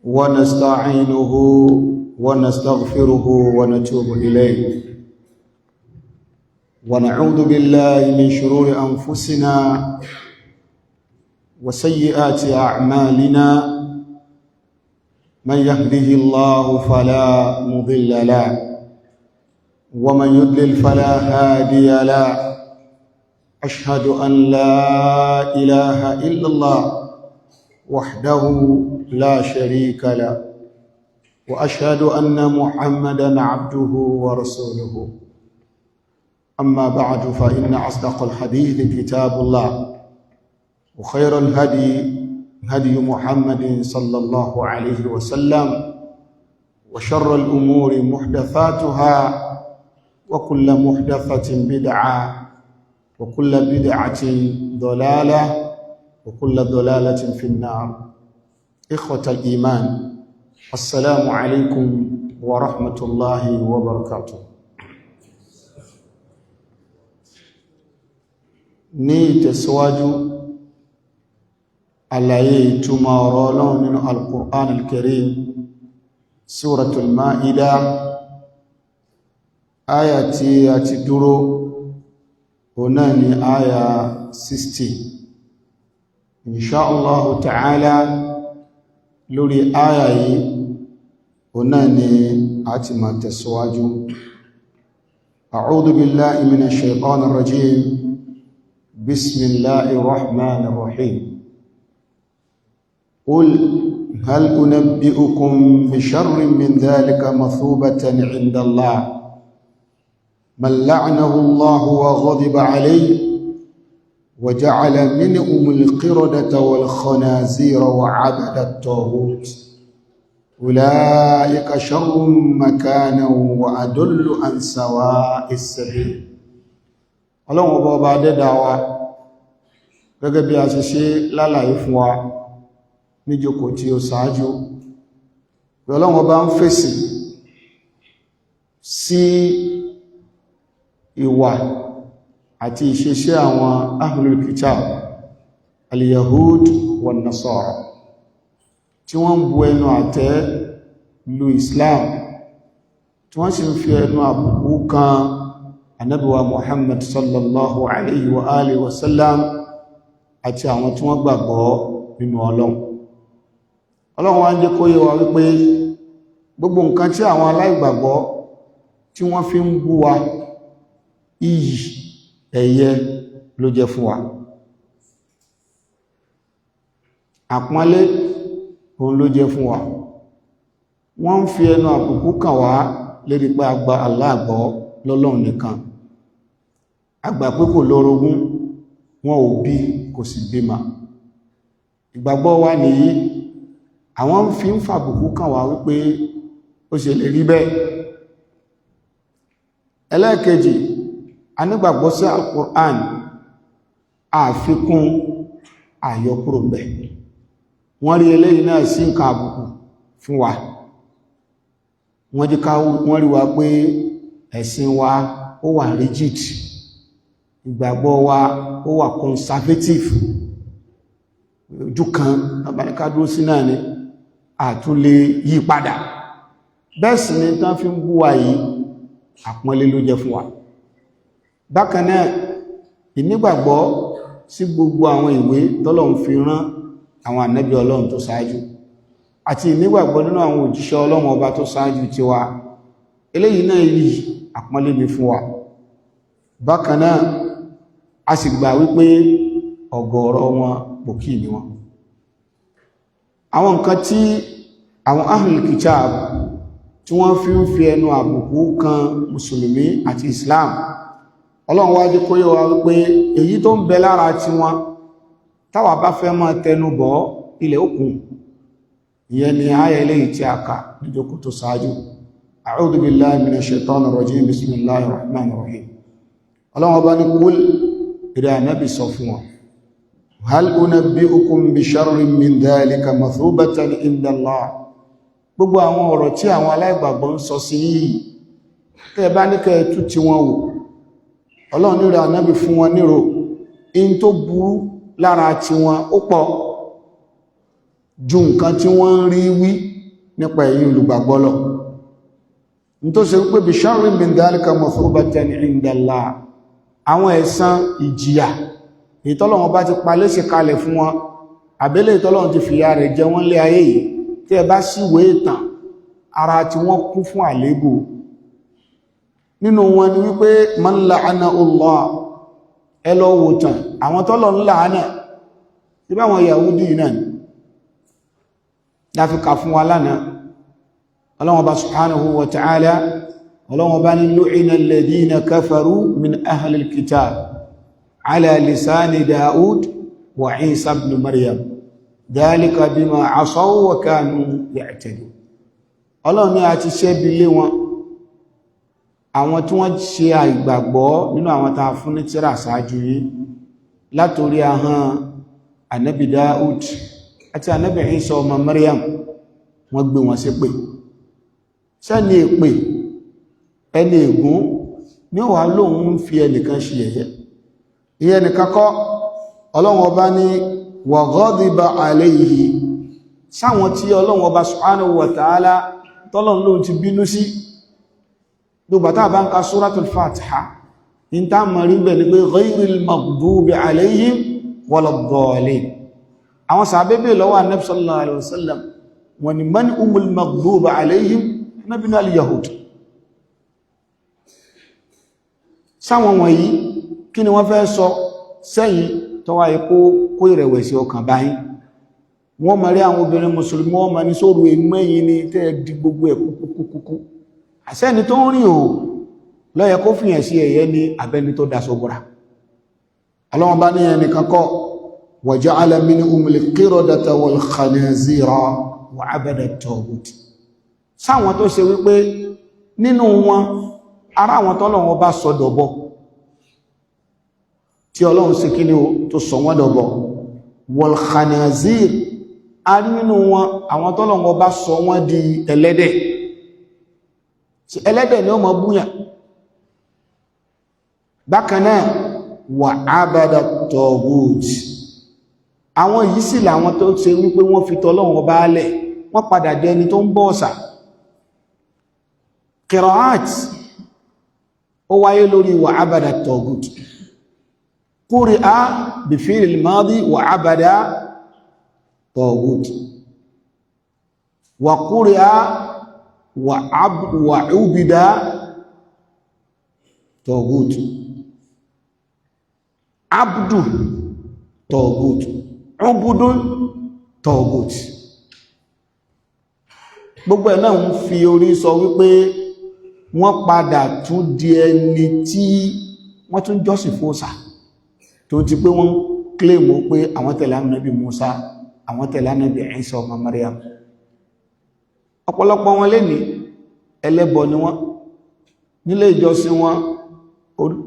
ونستعينه ونستغفره ونتوب إليه، ونعوذ بالله من شرور أنفسنا وسيئات أعمالنا. من يهده الله فلا مضل له، ومن يضلل فلا هادي له. أشهد أن لا إله إلا الله وحده لا شريك له، وأشهد أن محمدا عبده ورسوله. أما بعد، فإن أصدق الحديث كتاب الله، وخير الهدي هدي محمد صلى الله عليه وسلم، وشر الأمور محدثاتها، وكل محدثة بدعة، وكل بدعة ضلالة، وكل ضلالة في النار. إخوة الإيمان، السلام عليكم ورحمة الله وبركاته. Ní ìtẹ̀síwájú àlàyé ìtumọ̀ ọ̀rọ̀ Ọlọ́run nínú Al-Qur'an Al-Karim, Suratul Ma'idah, áyà tí a ti dúró, òun náà ni áyà 60, insha Allahu ta'ala. Lórí áyà yìí, òun náà ni a ti máa tẹ̀síwájú. أعوذ بالله من الشيطان الرجيم. بسم الله الرحمن الرحيم. قل هل أنبئكم بشر من ذلك مثوبة عند الله؟ من لعنه الله وغضب عليه وجعل منهم القردة والخنازير وعبد الطاغوت، أولئك شر مكانا وأضل عن سواء السبيل. Ọlọ́run ọba, ọba dẹ́dà wa, gẹ́gẹ́ bí a ṣe ṣe lálàyé fún wa níjókòó tí ó ṣáájú, Ọlọ́run ọba ń fèsì sí ìwà àti ìṣesí àwọn ahlul kitab, al-yahud wan nasara, tí wọ́n ń bu ẹnu àtẹ́ lu Islam, tí wọ́n sì ń fi ẹnu àbùkù kan Ànábì wa Muhammad sallallahu alayhi wa alihi wa sallam àti àwọn tí wọ́n gbàgbọ́ nínú Ọlọ́run. Ọlọ́run wá ń jẹ́ kó yé wa wípé gbogbo nǹkan tí àwọn aláìgbàgbọ́ tí wọ́n fi ń bú wa, iyì, ẹ̀yẹ ló jẹ́ fún wa, àpọ́nlé òun ló jẹ́ fún wa. Wọ́n ń fi ẹnu àbùkù kàn wá lérí pé a gba Allah gbọ́ lọ́lọ́run nìkan, a gbà pé kò lórogún, wọn ò bí, kò sì bímọ. Ìgbàgbọ́ wa nìyí. Àwọn ń fi ń fàbùkù kàn wá wípé ó ṣe lè rí bẹ́ẹ̀. Ẹlẹ́ẹ̀kejì, a nígbàgbọ́ sí Al-Qur'an, àfikún, àyọkúrò mbẹ̀. Wọ́n rí eléyìí náà sí nǹkan àbùkù fún wa. Wọ́n jí ká wọ́n rí wa pé ẹ̀sìn wa ó wà rigid, ìgbàgbọ́ wa ó wà conservative, ojú kan abáníká dúró sí náà ni, àtún lè yí padà. Bẹ́ẹ̀ sì ni tán fi ń bú wa yìí, àpọ́nlé ló jẹ́ fún wa. Bákan náà, ìnígbàgbọ́ sí gbogbo àwọn ìwé tọ́lọ́run fi rán àwọn ànábì Ọlọ́run tó ṣáájú, àti ìnígbàgbọ́ nínú àwọn òjíṣẹ́ Ọlọ́run ọba tó ṣáájú tiwa, eléyìí náà yìí, àpọ́nlé ni fún wa. Bákan náà, a sì gbà wípé ọ̀gọ̀ọ̀rọ̀ wọn, pòkí ni wọn. Àwọn nǹkan tí àwọn ahlul kitab tí wọ́n fi ń fi ẹnu àbùkù kan mùsùlùmí àti Islam, Ọlọ́run wá jẹ́ kó yé wa wípé èyí tó ń bẹ lára tiwọn, táwa bá fẹ́ máa tẹnu bọ̀, ilẹ̀ òkun. Ìyẹn ni ayẹ eléyìí tí a kà níjókòó tó ṣáájú. أعوذ بالله من الشيطان الرجيم. بسم الله الرحمن الرحيم. Ọlọ́run ọba ní قل, ìrẹ́ Ànábì, sọ fún wọn, هل أنبئكم بشر من ذلك مثوبة عند الله. Gbogbo àwọn ọ̀rọ̀ tí àwọn aláìgbàgbọ́ ń sọ sí yìí, tẹ́ bá ní kẹ́ tú tí wọ́n wò, Ọlọ́run nírẹ̀ Ànábì fún wọn nírò in tó burú lára tí wọn ó pọ̀. Ju nǹkan tí wọ́n ń rí wí nípa ẹ̀yin olùgbàgbọ́ lọ, ní tó ṣe wípé bisharrin min dhalika mathubatan indallah, àwọn ẹ̀san ìjìyà ìtọ́lọ́wọ́n bá ti palẹ́sì kalẹ̀ fún wọn, àbẹ́lẹ̀ ìtọ́lọ́wọ́n ti fìyà rẹ̀ jẹ wọ́n lé ayé yìí, tí ẹ bá síwé ìtàn ara tí wọ́n kún fún àléébù. Nínú wọn ni wípé man la'ana Allah, ẹ lọ wò tàn àwọn tọ́lọ̀ ń la'ana tí bá wọn Yahudi náà ni láfíkà fún wa lánàá. Ọlọ́wọ́n bá subhanahu wa ta'ala, Ọlọ́wọ́n bá ní lu'ina alladhina kafaru min ahlil kitab ala lisani Daud wa Isa ibn Maryam dhalika bima asaw wa kanu ya'tadun. Ọlọ́run ní a ti ṣẹ́bi lé wọn, àwọn tí wọ́n ṣe àìgbàgbọ́ nínú àwọn tá a fún ní tírà ṣáájú yìí, látorí ahọ́n Ànábì Daud àti Ànábì Isa ọmọ Maryam. Wọ́n gbé wọn ṣépè. Sẹ́ni èpè, ẹni ègún ní wà lóun ń fi ẹnìkan ṣe yẹ̀yẹ́. Ìyẹn nìkan kọ́, Ọlọ́run Ọba ní wa ghadiba alayhi, sáwọn tí Ọlọ́run Ọba subhanahu wa ta'ala tọ́lọ́run lóun ti bínú sí. Gbogbo tá bá ń ka Suratul Fatiha ní tá mọ̀ rí bẹ̀ ní pé ghayril maghdubi alayhim waladdallin. Àwọn sàbẹ́bẹ̀ lọ́wọ́ Ànábì sallallahu alaihi wasallam, wọ́n ni man humul maghdubi alayhim? Ànábì ní al-yahud. Sáwọn wọ̀nyí, kí ni wọ́n fẹ́ sọ sẹ́yìn tọ́wà ikú kó ìrẹ̀wẹ̀sì ọkàn báyìí? Wọ́n mọ̀ rí àwọn obìnrin mùsùlùmí, wọ́n mọ̀ ní sóòrò èmẹ́yìn ni tẹ́ di gbogbo ẹ̀ kúkúkúkú. Àṣẹ́ni tó ń rìn ò lọ́yẹ kó fìyàn sí ẹ̀yẹ ní abẹ́ni tó daṣọ búra. Ọlọ́wọ́n bá ní ẹnìkan kọ́, wa ja'ala minhumul qiradata wal khanazira wa abada at-taghut. Sáwọn tó ṣe wípé nínú wọn, ara àwọn tọ́lọ́wọ́n bá sọ dọ̀bọ, tí Ọlọ́run sí kí ni ó tó sọ wọ́n dọ̀bọ, wal khanazir, a rí nínú wọn àwọn tọ́lọ́wọ́n bá sọ wọ́n di ẹlẹ́dẹ̀. Ẹlẹ́dẹ̀ ni ó mọ búyàn. Bákan náà, wà ábádà tọ̀gùt, àwọn yìí sì làwọn tó ṣe wípé wọ́n fi tọ́lọ́wọ́n bá lẹ̀, wọ́n padà dé ẹni tó ń bọ́ ọ̀sà. Qira'at ó wáyé lórí wà ábádà tọ̀gùt. Quri'a bí fi'l al-madi wà ábádà tọ̀gùt, wà quri'a wà úbìdá tọ̀gùt, abdu tọ̀gùt, ubudun tọ̀gùt. Gbogbo ẹ̀ náà ń fi orí sọ wípé wọ́n padà tún di ẹni tí wọ́n tún jọ́sìn fún òòṣà, tó ti pé wọ́n kílèmù pé àwọn tẹ̀lé Ànábì Musa, àwọn tẹ̀lé Ànábì Isa ọmọ Maryam. Ọ̀pọ̀lọpọ̀ wọn lè ní ẹlẹ́bọ ni wọ́n nílé ìjọsìn wọn.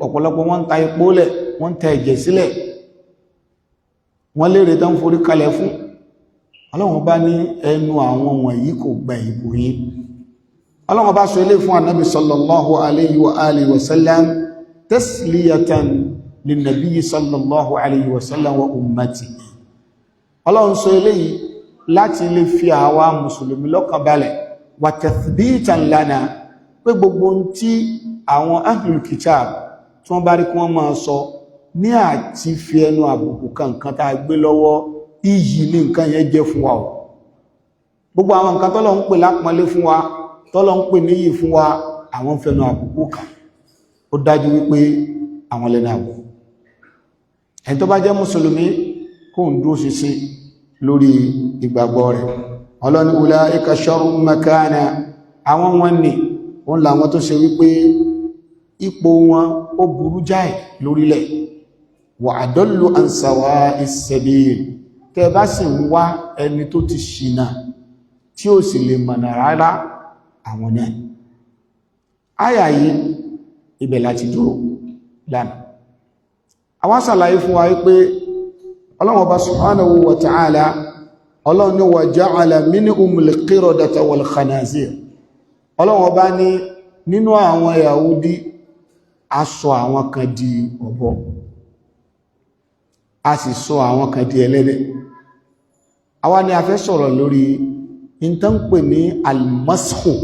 Ọ̀pọ̀lọpọ̀ wọn ń ta epo lẹ̀, wọ́n ń ta ẹ̀jẹ̀ sílẹ̀, wọ́n lérè tán forí kalẹ̀ fún. Ọlọ́run bá ní ẹnu àwọn wọ̀nyí kò gba ìbò yín. Ọlọ́run bá sọ ilé fún Ànábì sallallahu alayhi wa alihi wa sallam, tasliyatan linnabi sallallahu alayhi wa sallam wa ummati. Ọlọ́run sọ eléyìí láti lè fi àwa mùsùlùmí lọ́kàn balẹ̀, wa tathbitan lana, pé gbogbo ohun tí àwọn ahlul kitab tí wọ́n bá rí kí wọ́n máa sọ ní àti fi ẹnu àbùkù kan nǹkan tá a gbé lọ́wọ́, iyì ní nǹkan yẹn jẹ́ fún wa o. Gbogbo àwọn nǹkan tọ́lọ̀ ń pè lápọ́nlé fún wa, tọ́lọ̀ ń pè níyì fún wa, àwọn fẹnu àbùkù kan, ó dájú wípé àwọn lẹ́nu àbùkù. Ẹni tó bá jẹ́ mùsùlùmí, kó ń dúró ṣinṣin lórí ìgbàgbọ́ rẹ̀. Ọlọ́ni ulaika sharrun makana, àwọn wọn ni òun làwọn tó ṣe wípé ipò wọn ó burú jáì lórílẹ̀, wa adallu an sawa'is sabil. Tẹ́ bá sì ń wá ẹni tó ti ṣìnà tí ó sì lè mọ̀nà rárá, àwọn náà. Àyà yìí, ibẹ̀ láti dúró lánàá. Àwọn ṣàlàyé fún wa wípé Ọlọ́run Ọba subhanahu wa ta'ala, Ọlọ́run ní wa ja'ala minhumul qiradata wal khanazir. Ọlọ́run Ọba ní nínú àwọn Yahudi, a sọ àwọn kan di ọ̀bọ, a sì sọ àwọn kan di ẹlẹ́dẹ̀. Àwa ni a fẹ́ sọ̀rọ̀ lórí ìtànpè ní almashu.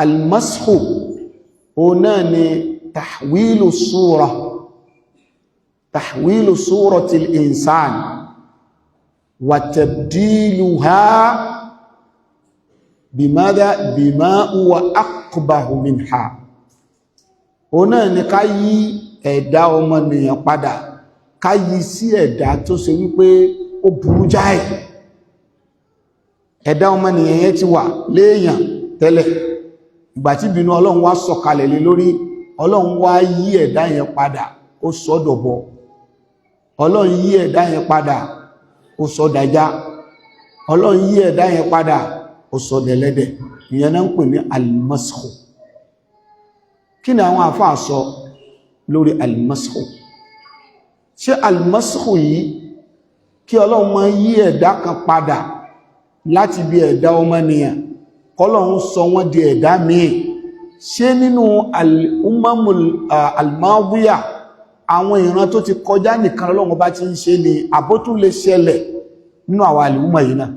Almashu o náà ni tahwilu sura, tahwilu suratil insan wa tabdiluha bimadha bima huwa aqbahu minha. O náà ni ká yí ẹ̀dá ọmọnìyàn padà, ká yí sí ẹ̀dá tó ṣe wípé ó burú jáì. Ẹ̀dá ọmọnìyàn yẹn ti wà léèyàn tẹ́lẹ̀, ìgbà tí ìbínú Ọlọ́run wá sọ̀kalẹ̀ lé lórí, Ọlọ́run wá yí ẹ̀dá yẹn padà, ó sọ dọ̀bọ. Ọlọ́run yí ẹ̀dá yẹn padà, ó sọ dajá. Ọlọ́run yí ẹ̀dá yẹn padà, ó sọ dẹ̀lẹ́dẹ̀. Ìyẹn náà ń pè ní almashu. Kí ni àwọn àfáà sọ lórí almashu? Ṣé almashu yìí, kí Ọlọ́run máa yí ẹ̀dá kan padà láti bí ẹ̀dá ọmọnìyàn, kọ́lọ́run sọ wọ́n di ẹ̀dá míì, ṣé nínú al-umamul al-madiya, àwọn ìran tó ti kọjá nìkan Ọlọ́run bá ti ń ṣe ni, àbótún lè ṣẹlẹ̀ nínú àwọn àlùmọ̀ yìí náà?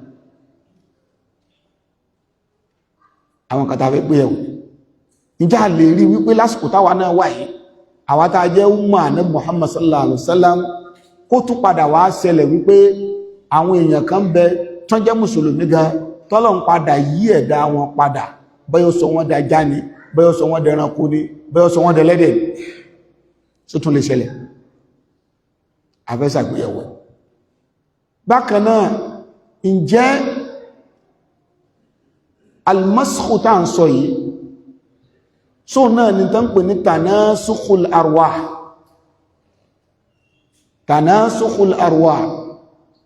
Àwọn kan tá fẹ́ pé ẹ̀wò, ìjà lè rí wípé lásìkò táwa náà wà yìí, àwa tá a jẹ́ umma Ànábì Muhammad sallallahu alaihi wasallam, kó tún padà wá ṣẹlẹ̀ wípé àwọn èèyàn kan bẹ tán jẹ́ mùsùlùmí gan, tọ́lọ̀ ń padà yí ẹ̀dá wọn padà, bẹ́ẹ̀ ó sọ wọ́n dajá ni, bẹ́ẹ̀ ó sọ wọ́n dẹranko ni, bẹ́ẹ̀ ó sọ wọ́n dẹlẹ́dẹ̀, tó tún lè ṣẹlẹ̀? Afẹ́sàgbéyẹ̀wò. Bákan náà, ǹjẹ́ almashu tá ń sọ yìí, só náà ni tán pè ní tanasukhul arwah? Tanasukhul arwah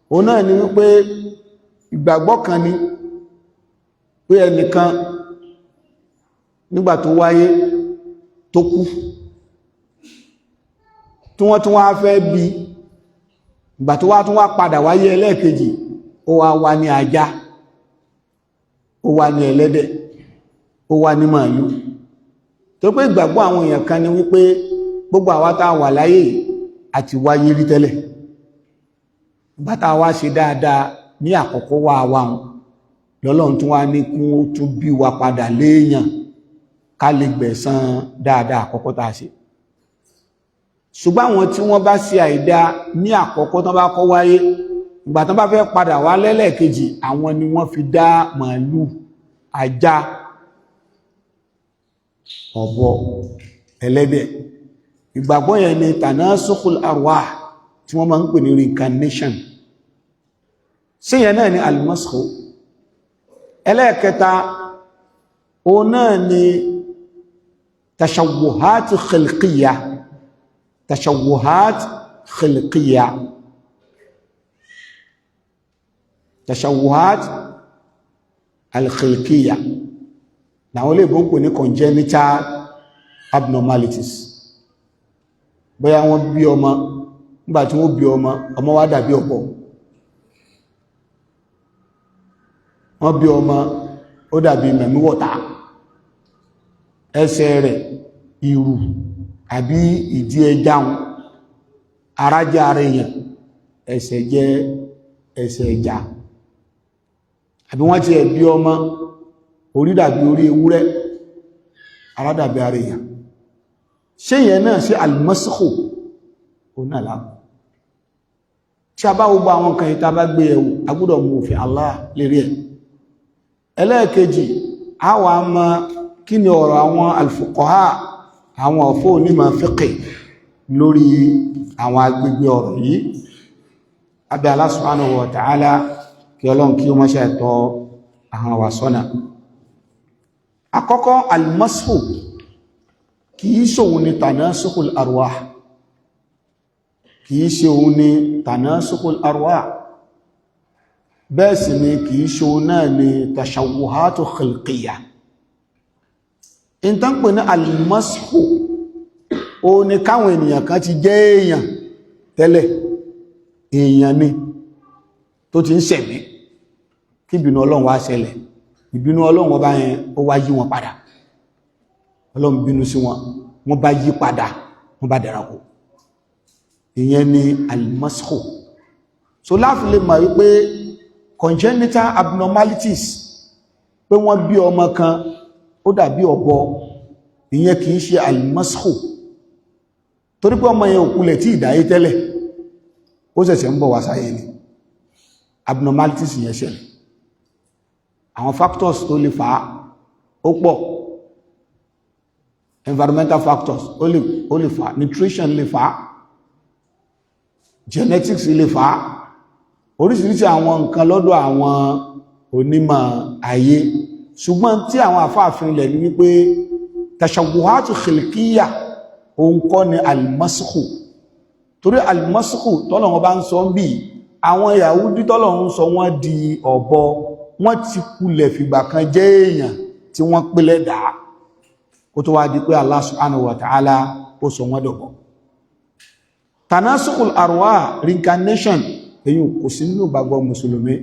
o náà ni wípé ìgbàgbọ́ kan ni pé ẹnìkan nígbà tó wáyé, tó kú, tí wọ́n tún wá fẹ́ bí, ìgbà tó wá tún wá padà wáyé ẹlẹ́ẹ̀kejì, ó wá wá ní ajá, ó wá ní ẹlẹ́dẹ̀, ó wá ní màálù. Tó pé ìgbàgbọ́ àwọn èèyàn kan ni wípé gbogbo àwa tá wà láyé àti wáyé rí tẹ́lẹ̀, ìgbà tá wá ṣe dáadáa ní àkọ́kọ́ wá wá wọn, lọ́lọ́run tún wá ní kún ó tún bí wa padà léèyàn, ká lè gbẹ̀san dáadáa àkọ́kọ́ tá a ṣe. Ṣùgbọ́n àwọn tí wọ́n bá ṣe àìdá ní àkọ́kọ́ tán bá kọ́ wáyé, ìgbà tán bá fẹ́ padà wá lẹ́lẹ́kejì, àwọn ni wọ́n fi dá màálù, ajá, ọ̀bọ, ẹlẹ́dẹ̀. Ìgbàgbọ́ yẹn ni tanasukhul arwah tí wọ́n máa ń pè ní reincarnation. Sí yẹn náà ni almashu? Ẹlẹ́ẹ̀kẹta, òun náà ni tashawuhat khilqiyya. Tashawuhat khilqiyya, tashawuhat alkhilqiyya làwọn olóògbé ń pè ní congenital abnormalities. Bóyá wọ́n bí ọmọ, nígbàtí wọ́n bí ọmọ, ọmọ wá dàbí ọ̀bọ. Wọ́n bí ọmọ, ó dàbí mẹ̀míwọ̀ta, ẹsẹ̀ rẹ̀ ìrù àbí ìdí ẹjáun, ara jẹ́ ara èèyàn, ẹsẹ̀ jẹ́ ẹsẹ̀ ẹja. Àbí wọ́n ti ẹ̀ bí ọmọ, orí dàbí orí ewúrẹ́, ara dàbí ara èèyàn. Ṣé yẹn náà ṣe almasakhu? Ó náà láàmù. Tí a bá gbogbo àwọn nǹkan ìta bá gbé ẹ̀wò, a gbọ́dọ̀ mú òfin Allah lérí ẹ̀. Ẹlẹ́ẹ̀kejì, a wà mọ̀ kí ni ọ̀rọ̀ àwọn alfuqaha, àwọn ọ̀fọ́ onímọ̀ fiqh lórí àwọn agbègbè ọ̀rọ̀ yìí. Abẹ́ Allah subhanahu wa ta'ala, kí Ọlọ́run kí ó mọ́ṣẹ́ ẹ̀tọ́ àwọn wà sọ́nà. Àkọ́kọ́, almashu kìí ṣòun ni tanasukhul arwah, kìí ṣe òun ni tanasukhul arwah, bẹ́ẹ̀ sì ni kìí ṣe òun náà ni tashawuhatu khilqiyya. In tán pè ní almashu, ó ní káwọn ènìyàn kan ti jẹ́ èèyàn tẹ́lẹ̀, èèyàn ni tó ti ń ṣẹ̀mí, kí ìbínú Ọlọ́run wá ṣẹlẹ̀. Ìbínú Ọlọ́run ọba yẹn, ó wá yí wọn padà. Ọlọ́run bínú sí wọn, wọ́n bá yí padà, wọ́n bá dẹ̀rẹ̀kù. Ìyẹn ni almashu. So láfi lè mọ̀ wípé congenital abnormalities, pé wọ́n bí ọmọ kan ó dàbí ọ̀bọ, ìyẹn kìí ṣe al-mashu, torí pé ọmọ yẹn òkulẹ̀ tí ìdáyé tẹ́lẹ̀, ó ṣẹ̀ṣẹ̀ ń bọ̀ wá sáyé ni abnormalities yẹn ṣẹlẹ̀. Àwọn factors tó lè fà á ó pọ̀. Environmental factors ó lè fà á, nutrition lè fà á, genetics lè fà á, oríṣiríṣi àwọn nǹkan lọ́dọ̀ àwọn onímọ̀ ayé. Ṣùgbọ́n tí àwọn àfáàfin ilẹ̀ ní wípé tashawuhatu khilqiyya, òun kọ́ ni al-mashu, torí al-mashu tọ́lọ̀wọ́n bá ń sọ ń bí àwọn Yahudi tọ́lọ̀wọ́n sọ wọ́n di ọ̀bọ, wọ́n ti kulẹ̀ fìgbà kan jẹ́ èèyàn tí wọ́n pélẹ̀ dá, kó tó wá di pé Allah subhanahu wa ta'ala ó sọ wọ́n dọ̀bọ̀. Tanasukul arwah, reincarnation, èyí kò sí nínú ìgbàgbọ́ Mùsùlùmí.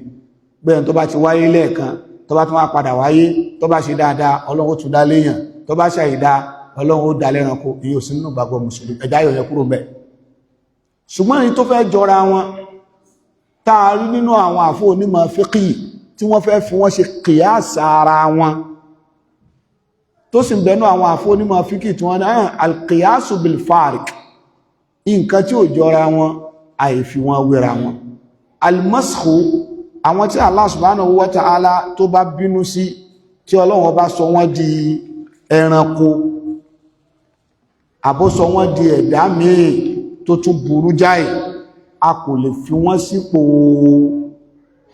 Bẹ́ẹ̀ tó bá ti wáyé lẹ́ẹ̀kan, tó bá tún wá padà wáyé, tó bá ṣe dáadáa, Ọlọ́run ó tún dá léèyàn, tó bá ṣe àìdá, Ọlọ́run ó dá lẹ́ranko, èyí ò sí nínú ìgbàgbọ́ Mùsùlùmí. Ẹ̀dá yóò yẹ kúrò mẹ́. Ṣùgbọ́n èyí tó fẹ́ jọra wọn tá a rí nínú àwọn àfó onímọ̀ fíkì tí wọ́n fẹ́ fi wọ́n ṣe kìyàsà ara wọn, tó sì ń bẹnu àwọn àfó onímọ̀ fíkì tí wọ́n ní alqiyasu bil farik, nǹkan tí ò jọra wọn, àìfi wọn wéra wọn. Almashu, àwọn tí Allah subhanahu wa ta'ala tó bá bínú sí, tí Ọlọ́run bá sọ wọ́n di ẹranko, àbó sọ wọ́n di ẹ̀dá míì tó tún burú jáì, a kò lè fi wọ́n sípò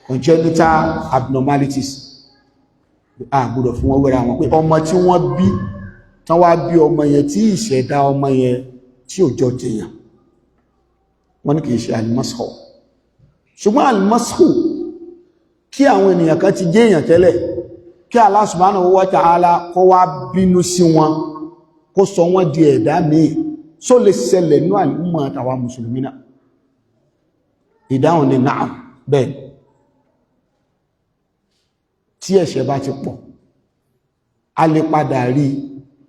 congenital abnormalities. A gbọ́dọ̀ fi wọ́n wéra wọn pé ọmọ tí wọ́n bí tán wá bí ọmọ yẹn, tí ìṣẹ̀dá ọmọ yẹn tí ò jọ tèèyàn, wọ́n ní kìí ṣe al-mashu. Ṣùgbọ́n al-mashu, kí àwọn ènìyàn kan ti jẹ́ èèyàn tẹ́lẹ̀, kí Allah subhanahu wa ta'ala kó wá bínú sí wọn, kó sọ wọ́n di ẹ̀dá míì, só lè ṣẹlẹ̀ ní àlùmọ̀ àtàwà Mùsùlùmí náà? Ìdáhùn ni na'am, bẹ́ẹ̀. Tí ẹ̀ṣẹ̀ bá ti pọ̀, a lè padà rí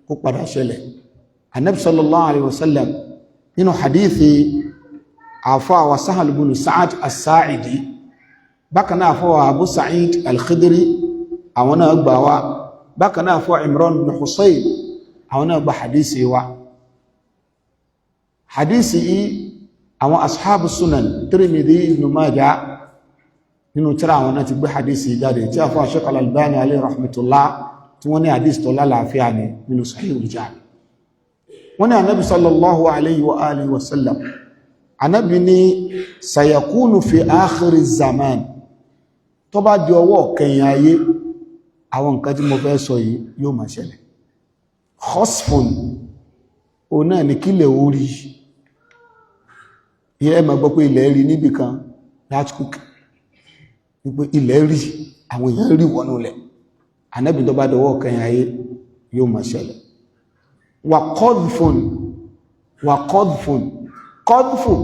kó padà ṣẹlẹ̀. Anabi sallallahu alayhi wa sallam, nínú hadithi àfáà Sahal ibn Sa'ad as-Sa'idi, bákan náà àfáà Abu Sa'id al-Khudri, àwọn náà gbà wá, bákan náà àfáà Imran ibn Husayn, àwọn náà gba hadisi wa. Hadisi yìí, àwọn ashabu sunan, Tirmidhi, Ibn Majah, nínú tírà àwọn náà ti gbé hadisi jáde, tí àfáà Shaykh al-Albani alayhi rahmatullah tí wọ́n ní hadisi tó lálàáfíà ní nínú Sahih al-Jami. Wọ́n ní Anábi sallallahu alayhi wa alihi wa sallam, Anábi ní sayakunu fi akhiri zaman, tó bá di ọwọ́ kẹyìn ayé, àwọn nǹkan tí mo fẹ́ sọ yìí yóò máa ṣẹlẹ̀. Khasfun, o náà ní kílẹ̀ orí yẹ́. Ẹ máa gbọ́ pé ilẹ̀ rí níbì kan, earthquake, wípé ilẹ̀ rí, àwọn èèyàn rí wọnú ilẹ̀. Anábi tó bá dọwọ́ kẹyìn ayé, yóò máa ṣẹlẹ̀. Wà qadhfun, wà qadhfun. Qadhfun,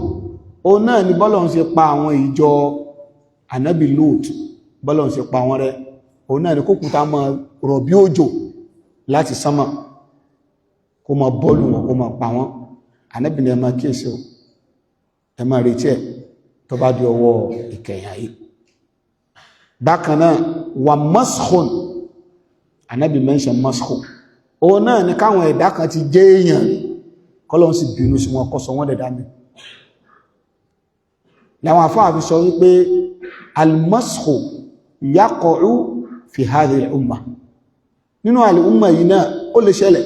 o náà ni bọ́lọ̀ ń ṣe pa àwọn ìjọ Ànábì Lut, bọ́lọ̀ ń ṣe pa wọ́n rẹ́. O náà ni kókùtà máa rọ̀ bí òjò láti sánmà, kó máa bọ́ọ̀lù wọn, kó máa pa wọ́n. Ànábì ní ẹ máa kíyèsí o, ẹ máa retí ẹ̀ tó bá di ọwọ́ ìkẹyìn ayé. Bákan náà, wà maskhun. Ànábì mention maskhun, òun náà ni káwọn ẹ̀dá kan ti jẹ́ èèyàn, kọ́lọ́n sì bínú sí wọn, kó sọ wọ́n dẹ̀dá mi. Làwọn afáà fi sọ wípé almashu yaqa'u fi hadhihi al-umma, nínú al-umma yìí náà ó lè ṣẹlẹ̀.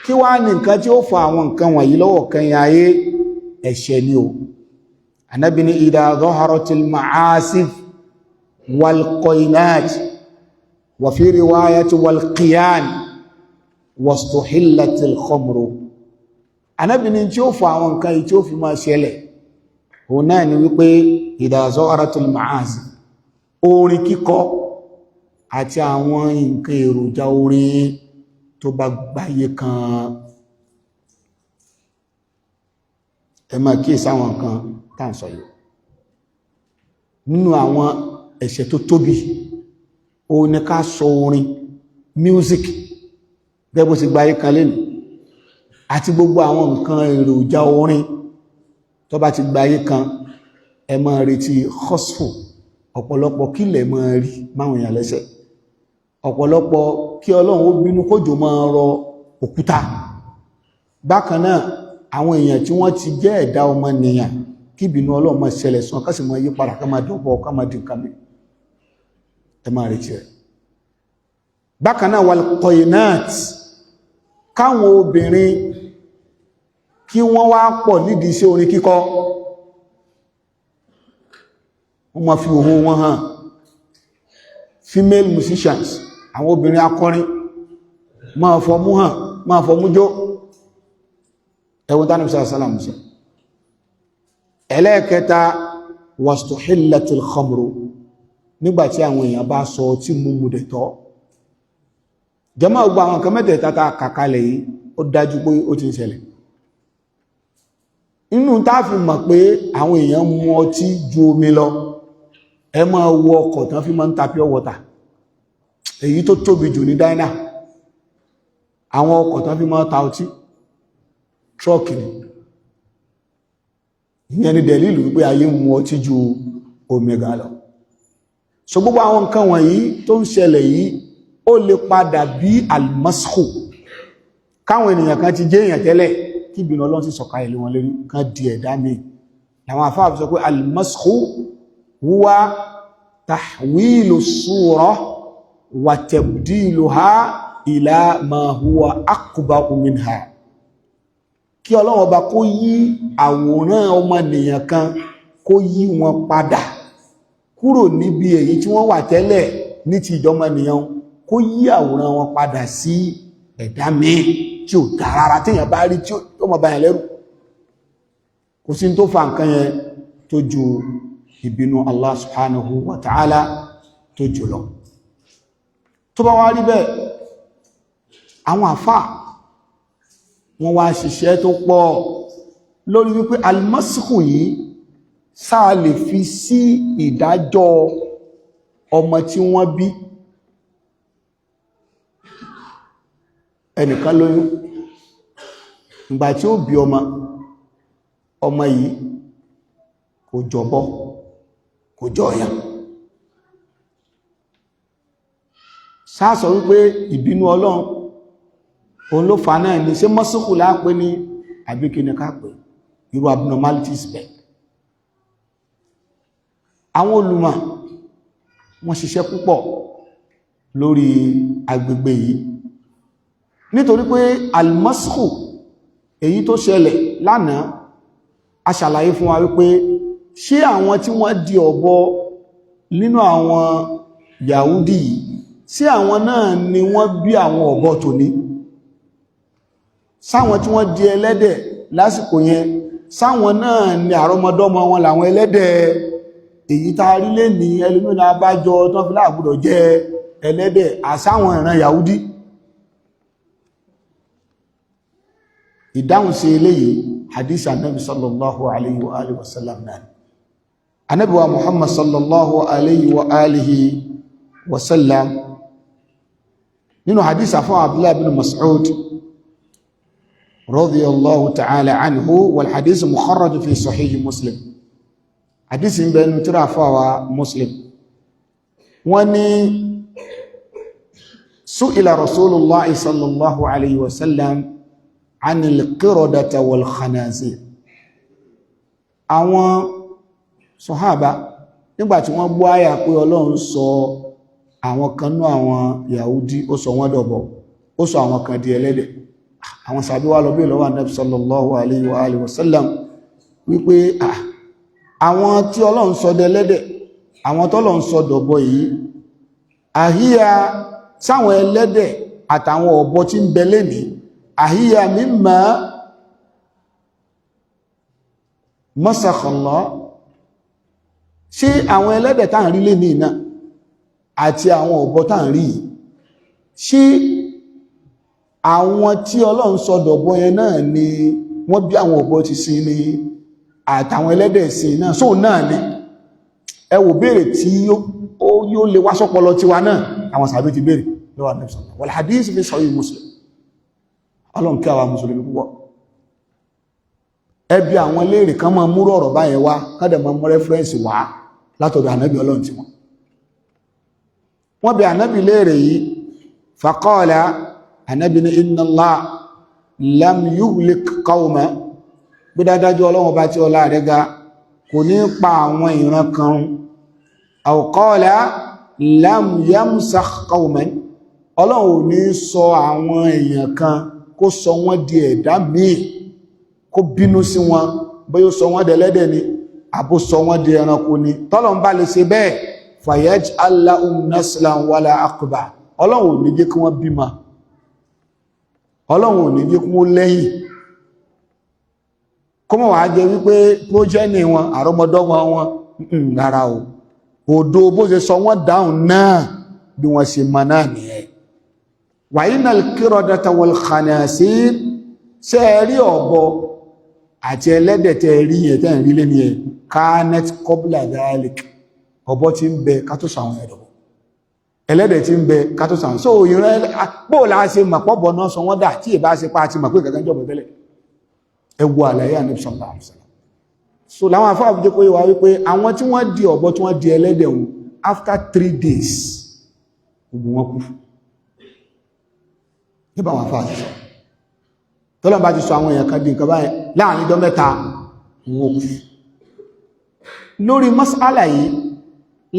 Kí wá ní nǹkan tí ó fa àwọn nǹkan wọ̀nyí lọ́wọ́ kan ayé? Ẹ̀ṣẹ̀ ni o. Ànábì ní idha dhaharatil ma'asif wal qainat, wa fi riwayati wal qiyan, wastuhillatil khamru. Ànábì ní tí ó fa àwọn nǹkan yìí tí ó fi máa ṣẹlẹ̀, òun náà ni wípé idha dhaharatil ma'asif, orin kíkọ àti àwọn nǹkan èròjà orin tó bá gbáyé kan. Ẹ máa kíyèsí àwọn nǹkan tá à ń sọ yìí. Nínú àwọn ẹ̀ṣẹ̀ tó tóbi, òun ni ká sọ orin, music, gẹ́gẹ́ bó ti gbáyé kan lẹ́nu, àti gbogbo àwọn nǹkan èròjà orin tó bá ti gbáyé kan. Ẹ máa retí khosfo, ọ̀pọ̀lọpọ̀ kílẹ̀ máa rí máwọn èèyàn lẹ́sẹ̀, ọ̀pọ̀lọpọ̀ kí Ọlọ́run ó bínú kójò máa rọ òkúta. Bákan náà, àwọn èèyàn tí wọ́n ti jẹ́ ẹ̀dá ọmọnìyàn, kí ìbínú Ọlọ́run máa ṣẹlẹ̀ sàn, ká sì máa yí padà, ká máa dọ̀bọ̀, ká máa di nǹkan mi. Ẹ máa retí rẹ̀. Bákan náà, wal qainat, káwọn obìnrin kí wọ́n wá pọ̀ nídìí iṣẹ́ orin kíkọ, wọ́n máa fi òhò wọn hàn, female musicians, àwọn obìnrin akọrin máa fọmú hàn, máa fọmú jó. Ẹwọ́n tánàbí sàlám sọ. Ẹlẹ́ẹ̀kẹta, wastuhillatil khamru, nígbàtí àwọn èèyàn bá sọ tí múmu dẹ̀ tọ́. Jàmáà, gbogbo àwọn nǹkan mẹ́tẹ̀ẹ̀ta tá kàkalẹ̀ yìí, ó dájú pé ó ti ń ṣẹlẹ̀. Inú tá fi mọ̀ pé àwọn èèyàn mu ọtí ju omi lọ, ẹ máa wo ọkọ̀ tán fi máa ń ta pure water. Èyí tó tóbi jù ní Dyna. Àwọn ọkọ̀ tán fi máa ta ọtí, truck ni. Ìyẹn ni dẹ̀lílù wípé ayé mu ọtí ju omi gan lọ. So gbogbo àwọn nǹkan wọ̀nyí tó ń ṣẹlẹ̀ yìí, ó lè padà bí almasku, káwọn ènìyàn kan ti jẹ́ èèyàn tẹ́lẹ̀, kí ìbínú Ọlọ́run sì sọ̀kalẹ̀ lé wọn lérí, kan di ẹ̀dá míì. Làwọn afáà fi sọ pé almasku huwa tahwilu sura wa tabdiluha ila ma huwa aqbahu minha. Kí Ọlọ́run Ọba kó yí àwòrán ọmọnìyàn kan, kó yí wọn padà kúrò níbi èyí tí wọ́n wà tẹ́lẹ̀ ní ti ìjọmọnìyàn, kó yí àwòrán wọn padà sí ẹ̀dá míì tí ò dá rárá, téèyàn bá rí tí ó mọ̀ báyàn lẹ́rù. Kò sí tó fa nǹkan yẹn tó ju ìbínú Allah subhanahu wa ta'ala tó jùlọ. Tó bá wá rí bẹ́ẹ̀, àwọn àfáà wọ́n wá ṣiṣẹ́ tó pọ̀ lórí wípé almasku yìí, sáà lè fi sí ìdájọ́ ọmọ tí wọ́n bí. Ẹnìkan lóyún, ìgbà tí ó bí ọmọ, ọmọ yìí kò jọbọ, kò jọ ọ̀yàn. Sáàsọ wípé ìbínú Ọlọ́run òun ló fà náà ní ṣe mọ́síkù lápé ní àbíkí ní ká pè irú abnormalities bẹ̀. Àwọn olùmọ̀ wọ́n ṣiṣẹ́ púpọ̀ lórí agbègbè yìí, nítorí pé almasku èyí tó ṣẹlẹ̀ lánàá, a ṣàlàyé fún wa wípé ṣé àwọn tí wọ́n di ọ̀bọ nínú àwọn Yahudi yìí, ṣé àwọn náà ni wọ́n bí àwọn ọ̀bọ tòní? Sáwọn tí wọ́n di ẹlẹ́dẹ̀ lásìkò yẹn, sáwọn náà ni àrọmọdọ́mọ wọn làwọn ẹlẹ́dẹ̀ èyí tá a rí lè ní ẹlòmínà abájọ tán fi láàgbọ́dọ̀ jẹ ẹlẹ́dẹ̀, àsáwọn ìran Yahudi? Ìdáhùn sí eléyìí, hadith anabi sallallahu alayhi wa alihi wasallam náà. Anabi wa Muhammad sallallahu alayhi wa alihi wasallam, nínú hadith afọ́ Abdullah bin Mas'ud radiyallahu ta'ala anhu, wal hadith mukharraj fi sahih Muslim, hadith ń bẹ nínú tírà afọ́ wa Muslim, wọ́n ní su'ila Rasulullah sallallahu alayhi wasallam anil qiradata wal khanazir. Àwọn sọ̀hábà, nígbàtí wọ́n gbọ́ àyà pé Ọlọ́run sọ àwọn kan nú àwọn Yahudi, ó sọ wọ́n dọ̀bọ̀, ó sọ àwọn kan di ẹlẹ́dẹ̀, àwọn sàbí wá lọ bí lọ́wọ́ Ànábì sallallahu alayhi wa alihi wasallam wípé àwọn tí Ọlọ́run sọ dẹlẹ́dẹ̀, àwọn tọ́lọ́run sọ dọ̀bọ̀ yìí, àhíyá sáwọn ẹlẹ́dẹ̀ àtàwọn ọ̀bọ tí ń bẹ lénìí, àhíyá mímọ̀ masakhallah, ṣé àwọn ẹlẹ́dẹ̀ tá ń rí lénìí náà àti àwọn ọ̀bọ tá ń rí yìí, ṣé àwọn tí Ọlọ́run sọ dọ̀bọ yẹn náà ni wọ́n bí àwọn ọ̀bọ ti sin ni àtàwọn ẹlẹ́dẹ̀ sin náà sóò náà ni? Ẹ wò béèrè tí ó yóò lè wá sọ́pọlọ tiwa náà, àwọn sàbí ti béèrè lọ́wọ́ Ànábì sallallahu wal hadith fi sahih Muslim. Ọlọ́run kí àwa mùsùlùmí púpọ̀. Ẹbí àwọn léèrè kan máa múrò ọ̀rọ̀ báyẹn wá, kádẹ̀ máa mú reference wá látọ̀dọ̀ ànábì Ọlọ́run tí wọ́n. Wọ́n bi ànábì léèrè yìí. Faqala, ànábì ní inna Allah lam yuhlik qawma, bí dádájú Ọlọ́run bá tí ọlá rẹ̀ ga kò ní pa àwọn ìran kan run. Aw qala lam yamsakh qawman, Ọlọ́run ò ní sọ àwọn èèyàn kan kó sọ wọ́n di ẹ̀dá míì, kó bínú sí wọn, bóyá ó sọ wọ́n dẹlẹ́dẹ̀ ni àbó sọ wọ́n di ẹranko ni. Tọ́lọ́run bá lè ṣe bẹ́ẹ̀, fayaj'al lahum naslan wala aqba, Ọlọ́run ò ní jẹ́ kí wọ́n bímọ, Ọlọ́run ò ní jẹ́ kí wọ́n lẹ́yìn, kó mọ̀ wá jẹ́ wípé progeny wọn, àrọ́mọdọ́mọ wọn. Rárá o, òdo bó ṣe sọ wọ́n dáhùn náà bí wọ́n ṣe mọ náà nìyẹn. Wa innal qiradata wal khanasir, ṣe rí ọ̀bọ àti ẹlẹ́dẹ̀ tẹ́ rí yẹn, tẹ́ ń rí lé ní ẹ, kanat qabla dhalik, ọ̀bọ tí ń bẹ ká tó sọ àwọn ẹ̀dọ̀, ẹlẹ́dẹ̀ tí ń bẹ ká tó sọ àwọn. So ìran bóòlà ṣe mọ̀ pọ́bọ̀ náà sọ wọ́n dà, tí ìbá ṣe pa àti mọ̀ pé kankan jọ̀bọ̀ tẹ́lẹ̀? Ẹ wo àlàyé Ànábì sallallahu alaihi wasallam. So làwọn afáà jẹ́ kó yé wa wípé àwọn tí wọ́n di ọ̀bọ, tí wọ́n di ẹlẹ́dẹ̀ wọn, after 3 days gbogbo wọn kú. Nígbà àwọn afáà ti sọ, tọ́lọ́ bá ti sọ àwọn èèyàn kan di nǹkan báyìí, láàrin ọjọ́ 3 wọn kú. Lórí mas'ala yìí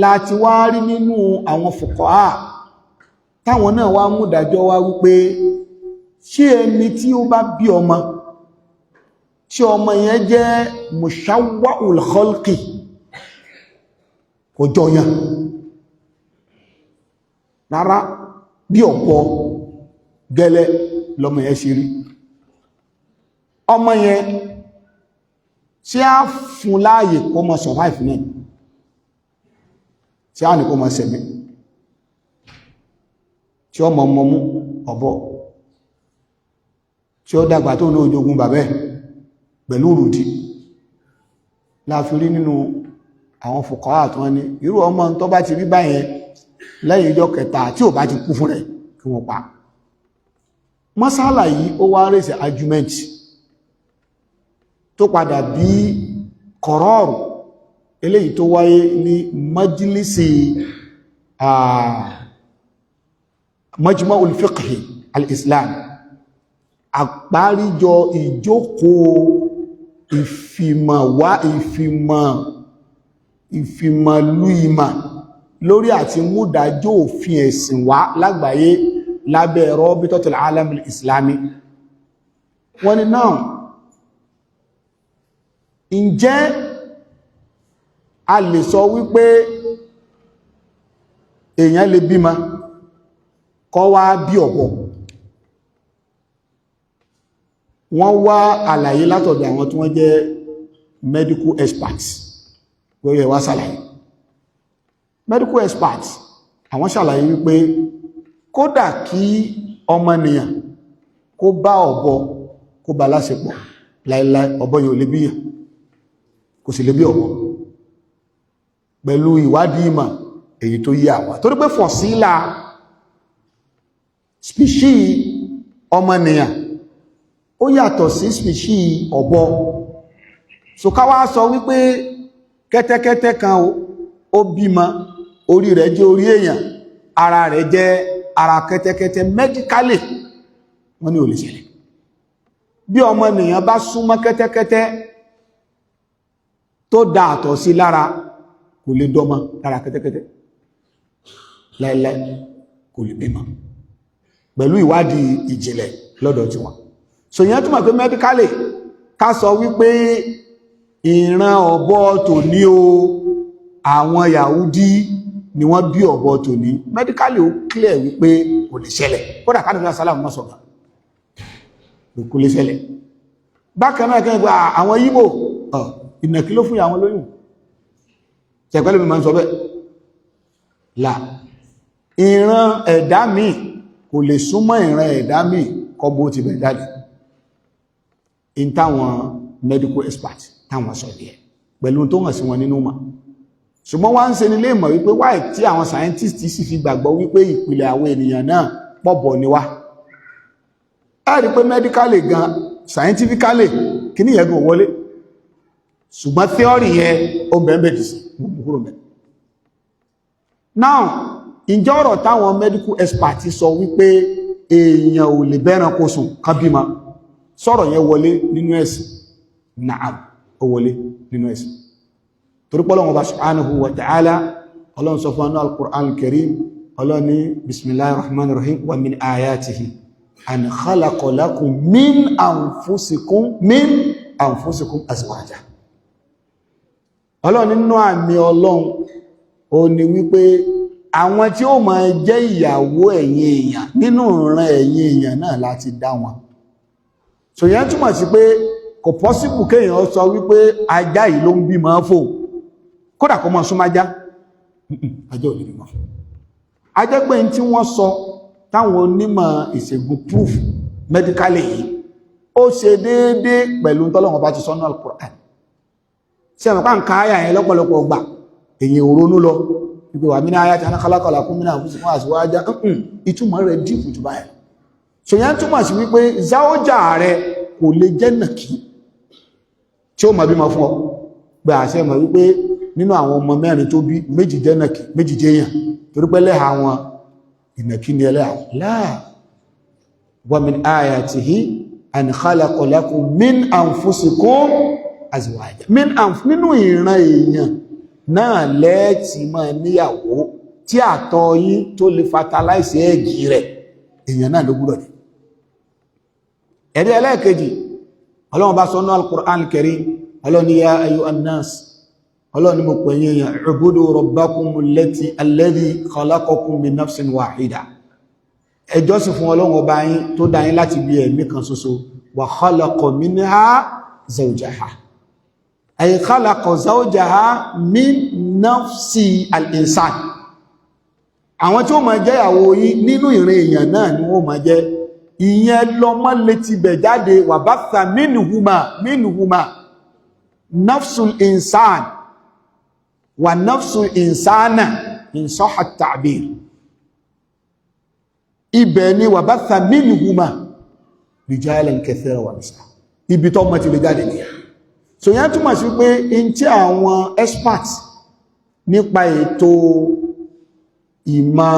láti wá rí nínú àwọn fuqaha táwọn náà wá mú dájọ́ wá wípé, ṣé ẹni tí ó bá bí ọmọ, tí ọmọ yẹn jẹ́ mushawwa'ul khalqi, kò jọyàn rárá, bí ọ̀pọ̀ gẹ́lẹ́ lọmọ yẹn ṣe rí, ọmọ yẹn tí a fún láàyè kó mọ survive náà, tí a ní kó mọ sẹ̀mí, tí ó mọ mọmú ọ̀bọ, tí ó dàgbà tó ní ojogun bàbẹ́ pẹ̀lú rùdí, láàfi rí nínú àwọn fuqaha tí wọ́n ní irú ọmọ tó bá ti rí báyẹn, lẹ́yìn ìjọ kẹta tí ò bá ti kú fún rẹ̀, kí wọ́n pa. Masala yìí, ó wá raise argument tó padà bí kọ̀rọ̀rù eléyìí tó wáyé ní majlisi Majma'ul Fiqhi al-Islam, àgbáríjọ ìjókòó ìfìmọ̀ wá ìfìmọ̀lú ìmọ̀ lórí àti múdájọ́ òfin ẹ̀sìn wá lágbàáyé lábẹ́ Rabitatul Alam al-Islami. Wọ́n ní náà, ǹjẹ́ a lè sọ wípé èèyàn lè bímọ kó wá bí ọ̀bọ? Wọ́n wá àlàyé látọ̀dọ̀ àwọn tí wọ́n jẹ́ medical experts lórí ẹ̀wà ṣàlàyé. Medical experts, àwọn ṣàlàyé wípé kódà kí ọmọnìyàn kó bá ọ̀bọ, kó bá láṣepọ̀, láíláí ọ̀bọ yóò lè bíyàn, kò sì lè bí ọ̀bọ, pẹ̀lú ìwádìí ìmọ̀ èyí tó yí àwọn, torí pé fọ̀sílà species ọmọnìyàn ó yàtọ̀ sí species ọ̀bọ. So ká wá sọ wípé kẹ́tẹ́kẹ́tẹ́ kan ó bímọ, orí rẹ̀ jẹ́ orí èèyàn, ara rẹ̀ jẹ́ ara kẹ́tẹ́kẹ́tẹ́, medically wọ́n ní ò lè ṣẹlẹ̀. Bí ọmọnìyàn bá súnmọ́ kẹ́tẹ́kẹ́tẹ́ tó da àtọ̀ sí lára, kò lè dọ́mọ lára kẹ́tẹ́kẹ́tẹ́ láíláí, kò lè bímọ, pẹ̀lú ìwádìí ìjìnlẹ̀ lọ́dọ̀ tí wọn. So ìyẹn túmọ̀ pé medically, ká sọ wípé ìran ọ̀bọ tòní o, àwọn Yahudi ni wọ́n bí ọ̀bọ tòní, medically ó clear wípé kò lè ṣẹlẹ̀. Kódà ká nígbà sálàmù mọ́ sọ̀gá, kò lè ṣẹlẹ̀. Bákan náà, kẹ́gbà àwọn Yíbò, ìnàkí ló fún àwọn lóyún, ṣẹ̀pẹ́lú mi máa ń sọ bẹ́ẹ̀ là, ìran ẹ̀dá míì kò lè súnmọ́ ìran ẹ̀dá míì kọ́ bó ti bẹ̀ jáde. In táwọn medical expert táwọn sọ díẹ̀ pẹ̀lú tó hàn sí wọn nínú mọ̀. Ṣùgbọ́n wá ń ṣe nílé ìmọ̀ wípé wáì tí àwọn scientists sì fi gbàgbọ́ wípé ìpìlẹ̀ àwọn ènìyàn náà pọ̀bọ̀ ni wá. Ẹ rí pé medically gan, scientifically, Kí ní ẹgbẹ̀ wọlé. Ṣùgbọ́n theory yẹn, ó bẹ̀ẹ̀bẹ̀ dì sí kúrò mẹ́. Now, ìjọ ọ̀rọ̀ táwọn medical experts sọ wípé èèyàn ò lè bẹ́ranko sùn kán bímọ, sọ̀rọ̀ yẹn wọlé nínú ẹ̀sìn? Na'am, ó wọlé nínú ẹ̀sìn, torí pé Ọlọ́run Ọba subhanahu wa ta'ala, Ọlọ́run sọ fún anú al-Qur'an al-Karim, Ọlọ́run ní bismillahir rahmanir rahim, wa min ayatihi an khalaqa lakum min anfusikum, min anfusikum azwaja. Ọlọ́run nínú àmì Ọlọ́run ó ní wípé àwọn tí ó máa jẹ́ ìyàwó ẹ̀yin èèyàn, nínú ìran ẹ̀yin èèyàn náà láti dá wọn. So yẹn túmọ̀ sí pé kò possible kéèyàn sọ wípé ajá yìí ló ń bímọ fò, kódà kó mọ́ súnmọ́ ajá. Ajá ò lè bímọ fò. Ajẹ́ pé tí wọ́n sọ táwọn onímọ̀ ìṣègùn proof medically yìí, ó ṣe déédé pẹ̀lú tọ́lọ́wọ́n bá ti sọ́nà al-Qur'an. Sí ẹ̀mọ̀pá ń káyà yẹn lọ́pọ̀lọpọ̀ gbà, èyàn ò ronú lọ wípé wà mí ní ayati an khalaqa lakum min anfusikum azwaja. Ìtumọ̀ rẹ̀ deep jù báyìí. So yẹn túmọ̀ sí wípé záójà rẹ̀ kò lè jẹ́ nàkí tí ó mọ̀ bímọ fún ọ pé àṣẹ mọ̀ wípé nínú àwọn ọmọ mẹ́rin tó bí, méjì jẹ́ nàkí, méjì jẹ́ èèyàn, torí pé lẹ́hà wọn ìnàkí ni ẹlẹ́hà láà. Wa min ayatihi an khalaqa lakum min anfusikum azwaja. Nínú ìran èèyàn náà lẹ́ẹ̀tì máa níyàwó tí àtọ̀ yín tó lè fertilize egg rẹ̀, èèyàn náà ló gbúdọ̀ jẹ́. Ẹ̀rí ẹlẹ́ẹ̀kejì, Ọlọ́run bá sọ ní al-Qur'an al-Karim, Ọlọ́run ní ya ayyuhan nas, Ọlọ́run ní mo pè yín èèyàn, u'budu rabbakum alladhi khalaqakum min nafsin wahida. Ẹ jọ́sìn fún Ọlọ́run ọba yín tó dá yín láti bí ẹ̀mí kan ṣoṣo. Wa khalaqa minha zawjaha, ay khalaqa zawjaha min nafsi al-insan. Àwọn tí ó máa jẹ́ ìyàwó yín, nínú ìran èèyàn náà ni wọ́n máa jẹ́. Ìyẹn lọmọ létí bẹ̀ jáde. Wa batha minhuma nafsul insan wa nafsul insana, in sahha at-ta'bir. Ibẹ̀ ni wa batha minhuma rijalan kathira wa nisa. Ibi tó mọ́ ti lè jáde nìyẹn. So yẹn túmọ̀ sí pé in tí àwọn experts nípa ètò ìmọ̀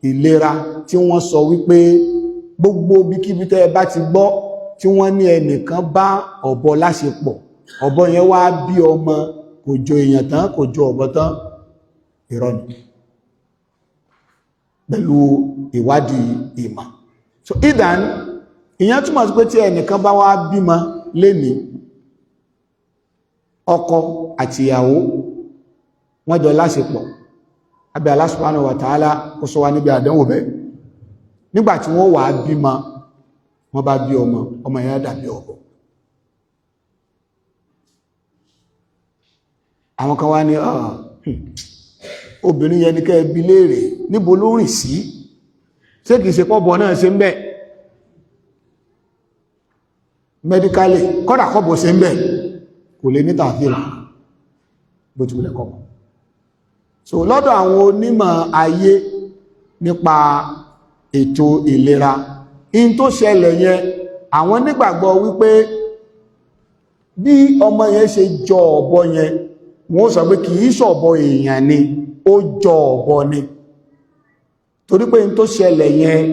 ìlera tí wọ́n sọ wípé gbogbo bíkíbi tẹ́ ẹ bá ti gbọ́ tí wọ́n ní ẹnìkan bá ọ̀bọ láṣepọ̀, ọ̀bọ yẹn wá bí ọmọ, kò jọ èèyàn tán, kò jọ ọ̀bọ tán, irọ́ ni pẹ̀lú ìwádìí ìmọ̀. So idan, ìyẹn túmọ̀ sí pé tí ẹnìkan bá wá bímọ lénìí, ọkọ àti ìyàwó wọ́n jọ láṣepọ̀, abẹ́ Allah subhanahu wa ta'ala kó sọ wá níbi àdánwò bẹ́ẹ̀, nígbàtí wọ́n wà bímọ, wọ́n bá bí ọmọ, ọmọ yẹn dàbí ọ̀bọ. Àwọn kan wá ní obìnrin yẹn ní kẹ́ bi léèrè, níbo ló rìn sí? Ṣé kìí ṣe pọ́bọ náà ṣe ń bẹ̀? Medically, kọ́dà kọ́bọ̀ ṣe ń bẹ̀, kò lè ní tàfíìrà bó ti wulẹ̀ kọ́bọ̀. So lọ́dọ̀ àwọn onímọ̀ ayé nípa ètò ìlera, in tó ṣẹlẹ̀ yẹn, àwọn nígbàgbọ́ wípé bí ọmọ yẹn ṣe jọ ọ̀bọ yẹn, wọ́n sọ pé kìí ṣọ̀bọ èèyàn ni, ó jọ ọ̀bọ ni, torí pé in tó ṣẹlẹ̀ yẹn,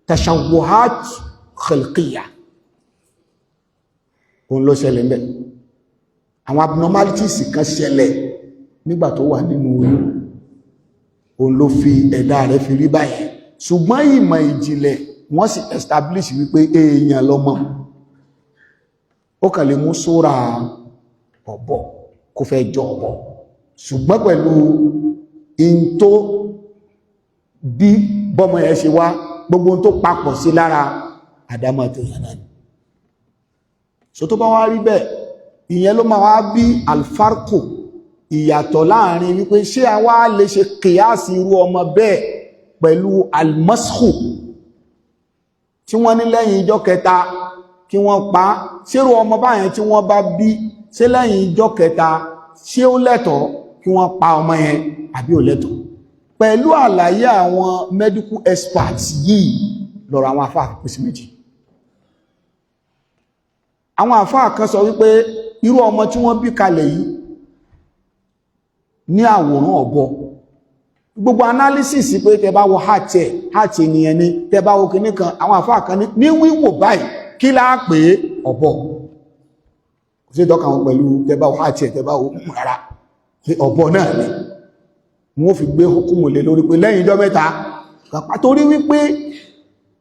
tashawuhat khalqiyya òun ló ṣẹlẹ̀ ń bẹ̀. Àwọn abnormalities kan ṣẹlẹ̀ nígbà tó wà nínú oyún, òun ló fi ẹ̀dá rẹ̀ fi rí báyẹn. Ṣùgbọ́n ìmọ̀ ìjìnlẹ̀, wọ́n sì establish wípé èèyàn lọ́mọ, ó kàn lè mú sóra ọ̀bọ kó fẹ́ jọ ọ̀bọ, ṣùgbọ́n pẹ̀lú in tó bí bọ́mọ yẹn ṣe wá, gbogbo tó papọ̀ sí lára, àdámọ̀ tó yàn náà ni. So tó bá wá rí bẹ́ẹ̀, ìyẹn ló máa wá bí alfarko, ìyàtọ̀ láàrin wípé ṣé a wá lè ṣe kìyàsí irú ọmọ bẹ́ẹ̀ pẹ̀lú almashu tí wọ́n ní lẹ́yìn ìjọ́ kẹta kí wọ́n pa? Ṣérú ọmọ báyẹn tí wọ́n bá bí, ṣé lẹ́yìn ìjọ́ kẹta, ṣé ó lẹ́tọ̀ọ́ kí wọ́n pa ọmọ yẹn àbí ò lẹ́tọ̀ọ́? Pẹ̀lú àlàyé àwọn medical experts yìí, lọ́rọ̀ àwọn afáà pín sí méjì. Àwọn àfáà kan sọ wípé irú ọmọ tí wọ́n bí kalẹ̀ yìí ní àwòrán ọ̀bọ, gbogbo analysis pé tẹ bá wo heart ẹ̀, heart ènìyàn ni, tẹ bá wo kinní kan, àwọn àfáà kan ní wíwò báyìí, kí láá pé ọ̀bọ? Kò sí ìtọ́ka wọn pẹ̀lú tẹ bá wo heart ẹ̀, tẹ bá wo rárá, ọ̀bọ náà ni wọ́n fi gbé hukumu lé lórí pé lẹ́yìn ijọ́ mẹ́ta kàpá, torí wípé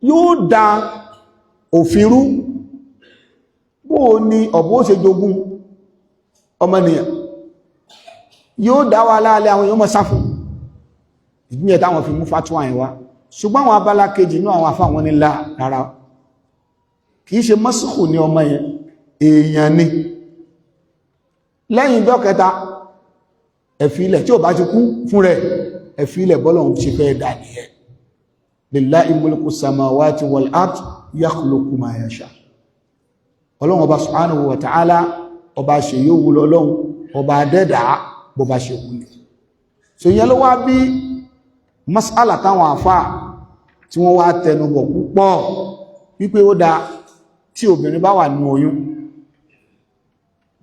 yóò da òfin rú. Bó o ní ọ̀bọ ó ṣe jogún ọmọnìyàn, yóò dá wa láàlẹ́, àwọn èèyàn mọ́ sáfún ìdíyẹ táwọn fi mú fatuwa yẹn wá. Ṣùgbọ́n àwọn abala kejì inú àwọn afá wọn ní lá rárá, kìí ṣe mọ́síkù ní ọmọ yẹn, èèyàn ni. Lẹ́yìn ìjọ́ kẹta, ẹ̀fílẹ̀ tí ó bá ti kú fún rẹ̀, ẹ̀fílẹ̀ bọ́lọ̀ ṣe fẹ́ dà nìyẹn. Lillahi mulku samawati wal ard yakhluqu ma yasha. Ọlọ́run Ọba subhanahu wa ta'ala, ọba ṣe yóò wúlọ ọlọ́run ọba adẹ́dà, bó bá ṣe wúlò. So ìyẹn ló wá bí mas'ala táwọn àfáà tí wọ́n wá tẹnubọ̀ púpọ̀, wípé ó dá tí obìnrin bá wà ní oyún,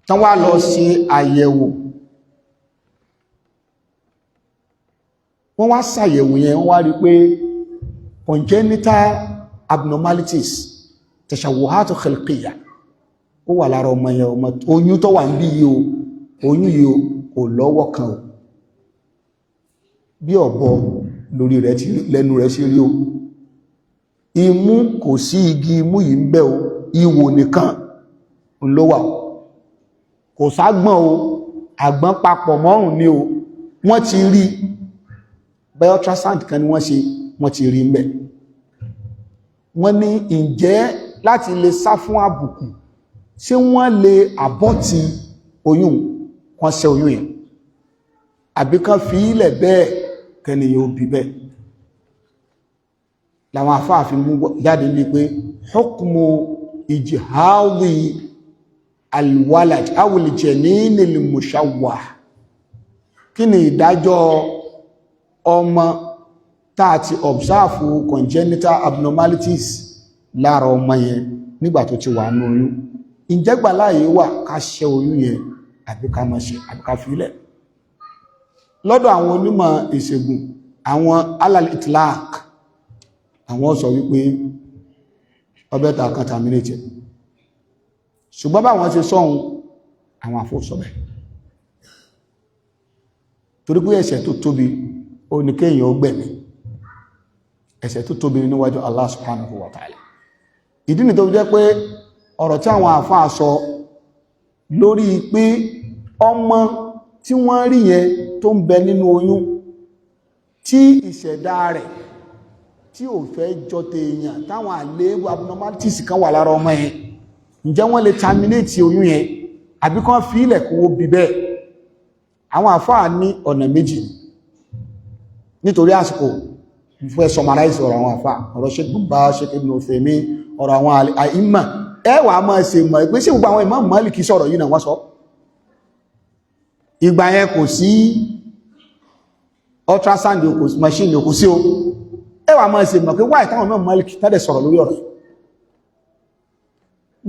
tán wá lọ ṣe àyẹ̀wò, wọ́n wá ṣàyẹ̀wò yẹn, wọ́n wá rí pé congenital abnormalities, tashawuhatu khilqiyya, ó wà lára ọmọ yẹn. Ọmọ oyún tó wà ń bí yìí o, oyún yìí o, kò lọ́wọ́ kan o, bí ọ̀bọ lórí rẹ̀ ti lẹ́nu rẹ̀ sí rí o, imú kò sí, igi imú yìí ń bẹ o, ìwò nìkan ló wà o, kò ságbọ̀n o, àgbọ̀n papọ̀ mọ́rùn ní o. Wọ́n ti rí biotransand kan ni wọ́n ṣe, wọ́n ti rí ń bẹ. Wọ́n ní ǹjẹ́ láti lè sá fún àbùkù, ṣé wọ́n lè àbọ́tì oyún kan, ṣe oyún yẹn, àbí kan fi ilẹ̀ bẹ́ẹ̀ kẹniyàn òbí bẹ́ẹ̀? Làwọn afáàfin mú jáde ní pé hukmu ijhawi alwalad awil janin al-mushawwah, kí ni ìdájọ́ ọmọ táà ti observe congenital abnormalities lára ọmọ yẹn nígbà tó ti wà ní oyún? Ìjẹ́gbà láàyè wà ká ṣẹ́ oyún yẹn, àbí ká má ṣe, àbí ká filẹ̀? Lọ́dọ̀ àwọn onímọ̀ ìṣègùn, àwọn alal itlaq, àwọn sọ wípé ọbẹ̀ ta kan terminate. Ṣùgbọ́n báwọn ṣe sọ́hun, àwọn àfóṣọ́bẹ̀, torí pé ẹ̀ṣẹ̀ tó tóbi ó ní kéèyàn ó gbẹ̀mí, ẹ̀ṣẹ̀ tó tóbi níwájú Allah subhanahu wa ta'ala. Ìdí ni tó jẹ́ pé ọ̀rọ̀ tí àwọn àfáà sọ lórí pé ọmọ tí wọ́n rí yẹn tó ń bẹ nínú oyún, tí ìṣẹ̀dá rẹ̀ tí ò fẹ́ jọ tèèyàn, táwọn àléébù abnormalities kan wà lára ọmọ yẹn, ǹjẹ́ wọ́n lè terminate oyún yẹn, àbí kán fi ilẹ̀ kó bí bẹ́ẹ̀? Àwọn àfáà ní ọ̀nà méjì. Nítorí àsìkò, fẹ́ summarize ọ̀rọ̀ àwọn àfáà, ọ̀rọ̀ Sheikh Bin Baz, Sheikh Ibn Uthaymeen, ọ̀rọ̀ àwọn àìmà. Ẹ wà máa ṣe mọ̀ pé sí gbogbo àwọn Imam Maliki sọ̀rọ̀ yìí náà wọ́n sọ. Ìgbà yẹn kò sí ultrasound, kò sí machine, kò sí o. Ẹ wà máa ṣe mọ̀ pé wáyé táwọn Imam Maliki tẹ́lẹ̀ sọ̀rọ̀ lórí ọ̀rọ̀.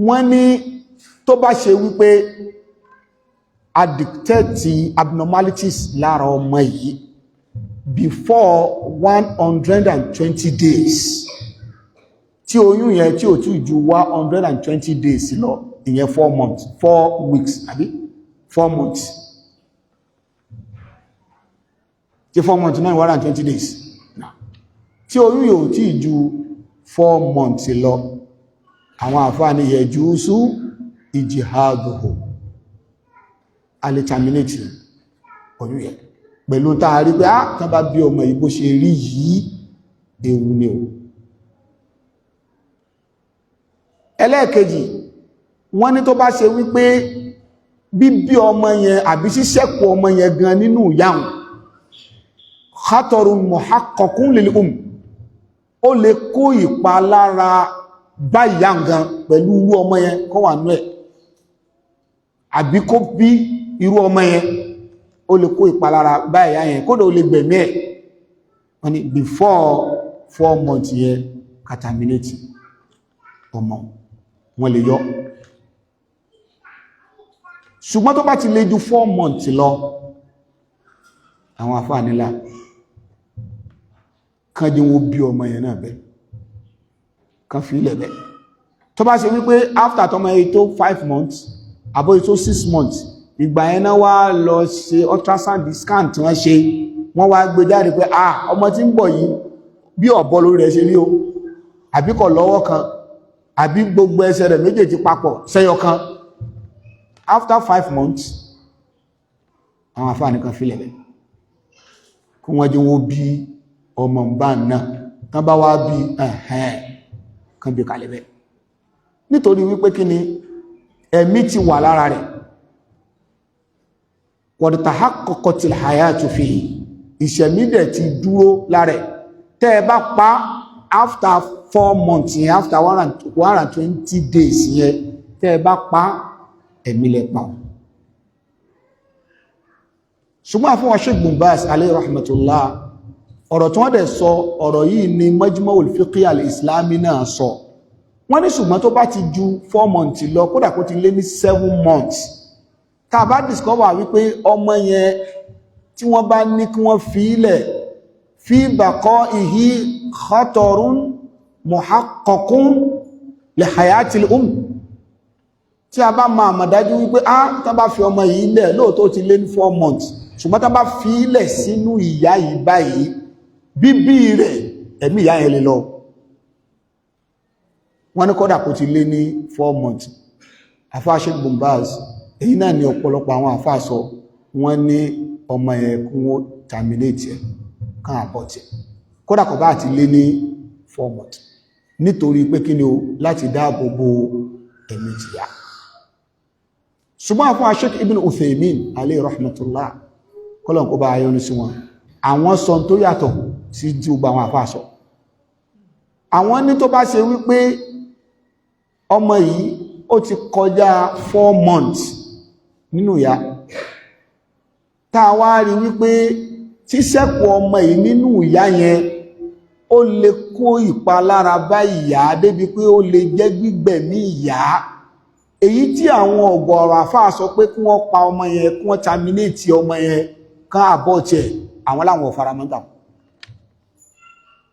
Wọ́n ní tó bá ṣe wípé a detect abnormalities lára ọmọ yìí before 120 days, tí oyún yẹn tí ò tí ju 120 days lọ, ìyẹn 4 months, 4 weeks, àbí 4 months, tí 4 months náà 120 days, tí oyún yóò tí ju 4 months lọ, àwọn àfáà ní yajuzu ijhaduhu, a lè terminate oyún yẹn pẹ̀lú tá a rí pé á tán bá bí ọmọ yìí bó ṣe rí yìí, ewu ni o. Ẹlẹ́ẹ̀kejì, wọ́n ní tó bá ṣe wípé bíbí ọmọ yẹn àbí ṣíṣẹ́kù ọmọ yẹn gan nínú ìyáhùn, khatarun muhaqqaqun lil um, ó lè kó ìpalára bá ìyá gan pẹ̀lú irú ọmọ yẹn kó wà nú ẹ̀, àbí kó bí irú ọmọ yẹn, ó lè kó ìpalára bá ìyá yẹn, kódà ó lè gbẹ̀mí ẹ̀. Wọ́n ní before 4 months yẹn, contaminate ọmọ wọn lè yọ. Ṣùgbọ́n tó bá ti lé ju 4 months lọ, àwọn afáànílà kan jí wọ́n bí ọmọ yẹn náà bẹ́, kan fi ilẹ̀ bẹ́. Tó bá ṣe wípé after tọmọ yẹn tó 5 months àbó tó 6 months, ìgbà yẹn náà wá lọ ṣe ultrasound scan tí wọ́n ṣe, wọ́n wá gbé jáde pé, ah, ọmọ tí ń bọ̀ yìí, bí ọ̀bọ lórí rẹ̀ ṣe rí o, àbí kò lọ́wọ́ kan, àbí gbogbo ẹsẹ̀ rẹ̀ méjèèjì papọ̀ sẹ́yọ kan, after 5 months, àwọn afáàní kan filẹ̀ bẹ́, kí wọ́n jẹ́ wọ́n bí ọmọ bá náà. Tán bá wá bí ẹ̀hẹ́n kan bí kalẹ̀ bẹ́, nítorí wípé kí ni? Ẹ̀mí ti wà lára rẹ̀. Qad tahaqqaqatil hayatu fihi, ìṣẹ̀mí dẹ̀ ti dúró lára ẹ̀. Tẹ́ ẹ bá pa after 4 months yẹn, after 120 days yẹn, tẹ́ ẹ bá pa, ẹ̀mí lẹ pa ọ́. Ṣùgbọ́n àfọwọ́ Sheikh Bin Baz alayhi rahmatullah, ọ̀rọ̀ tí wọ́n dẹ̀ sọ, ọ̀rọ̀ yìí ni Majma'ul Fiqh al-Islami náà sọ. Wọ́n ní ṣùgbọ́n tó bá ti ju 4 months lọ, kódà kó ti lé ní 7 months, tá a bá discover wípé ọmọ yẹn, tí wọ́n bá ní kí wọ́n fi ilẹ̀, fi baqa'ihi khatarun muhaqqaqun li hayatil um, tí a bá máa mọ̀ dájú wípé á tán bá fi ọmọ yìí lẹ̀, lóòótọ́ ti lé ní 4 months, ṣùgbọ́n tán bá fi ilẹ̀ sínú ìyá yìí báyìí, bíbí rẹ̀, ẹ̀mí ìyá yẹn lè lọ. Wọ́n ní kódà kó ti lé ní 4 months, àfáà Sheikh Bin Baz, èyí náà ni ọ̀pọ̀lọpọ̀ àwọn àfáà sọ, wọ́n ní ọmọ yẹn kún ó terminate ẹ̀, kán abort ẹ̀, kódà kó bá ti lé ní 4 months, nítorí pé kí ni o? Láti dáàbò bo ẹ̀mí tìyà. Ṣùgbọ́n àfáà Sheikh Ibn Uthaymin alayhi rahmatullah, kọ́lọ̀ kó bá ayọ́nu sí wọn, àwọn sọ tó yàtọ̀ sí tí gbogbo àwọn àfáà sọ. Àwọn ní tó bá ṣe wípé ọmọ yìí, ó ti kọjá 4 months nínú ìyá, tá a wá rí wípé ṣíṣẹ́kù ọmọ yìí nínú ìyá yẹn, ó lè kó ìpalára bá ìyá débi pé ó lè jẹ́ gbígbẹ̀mí ìyá, èyí tí àwọn ọ̀gọ̀ọ̀rọ̀ àfáà sọ pé kí wọ́n pa ọmọ yẹn, kí wọ́n terminate ọmọ yẹn, kán abort ẹ̀, àwọn láwọn ò faramọ́ tà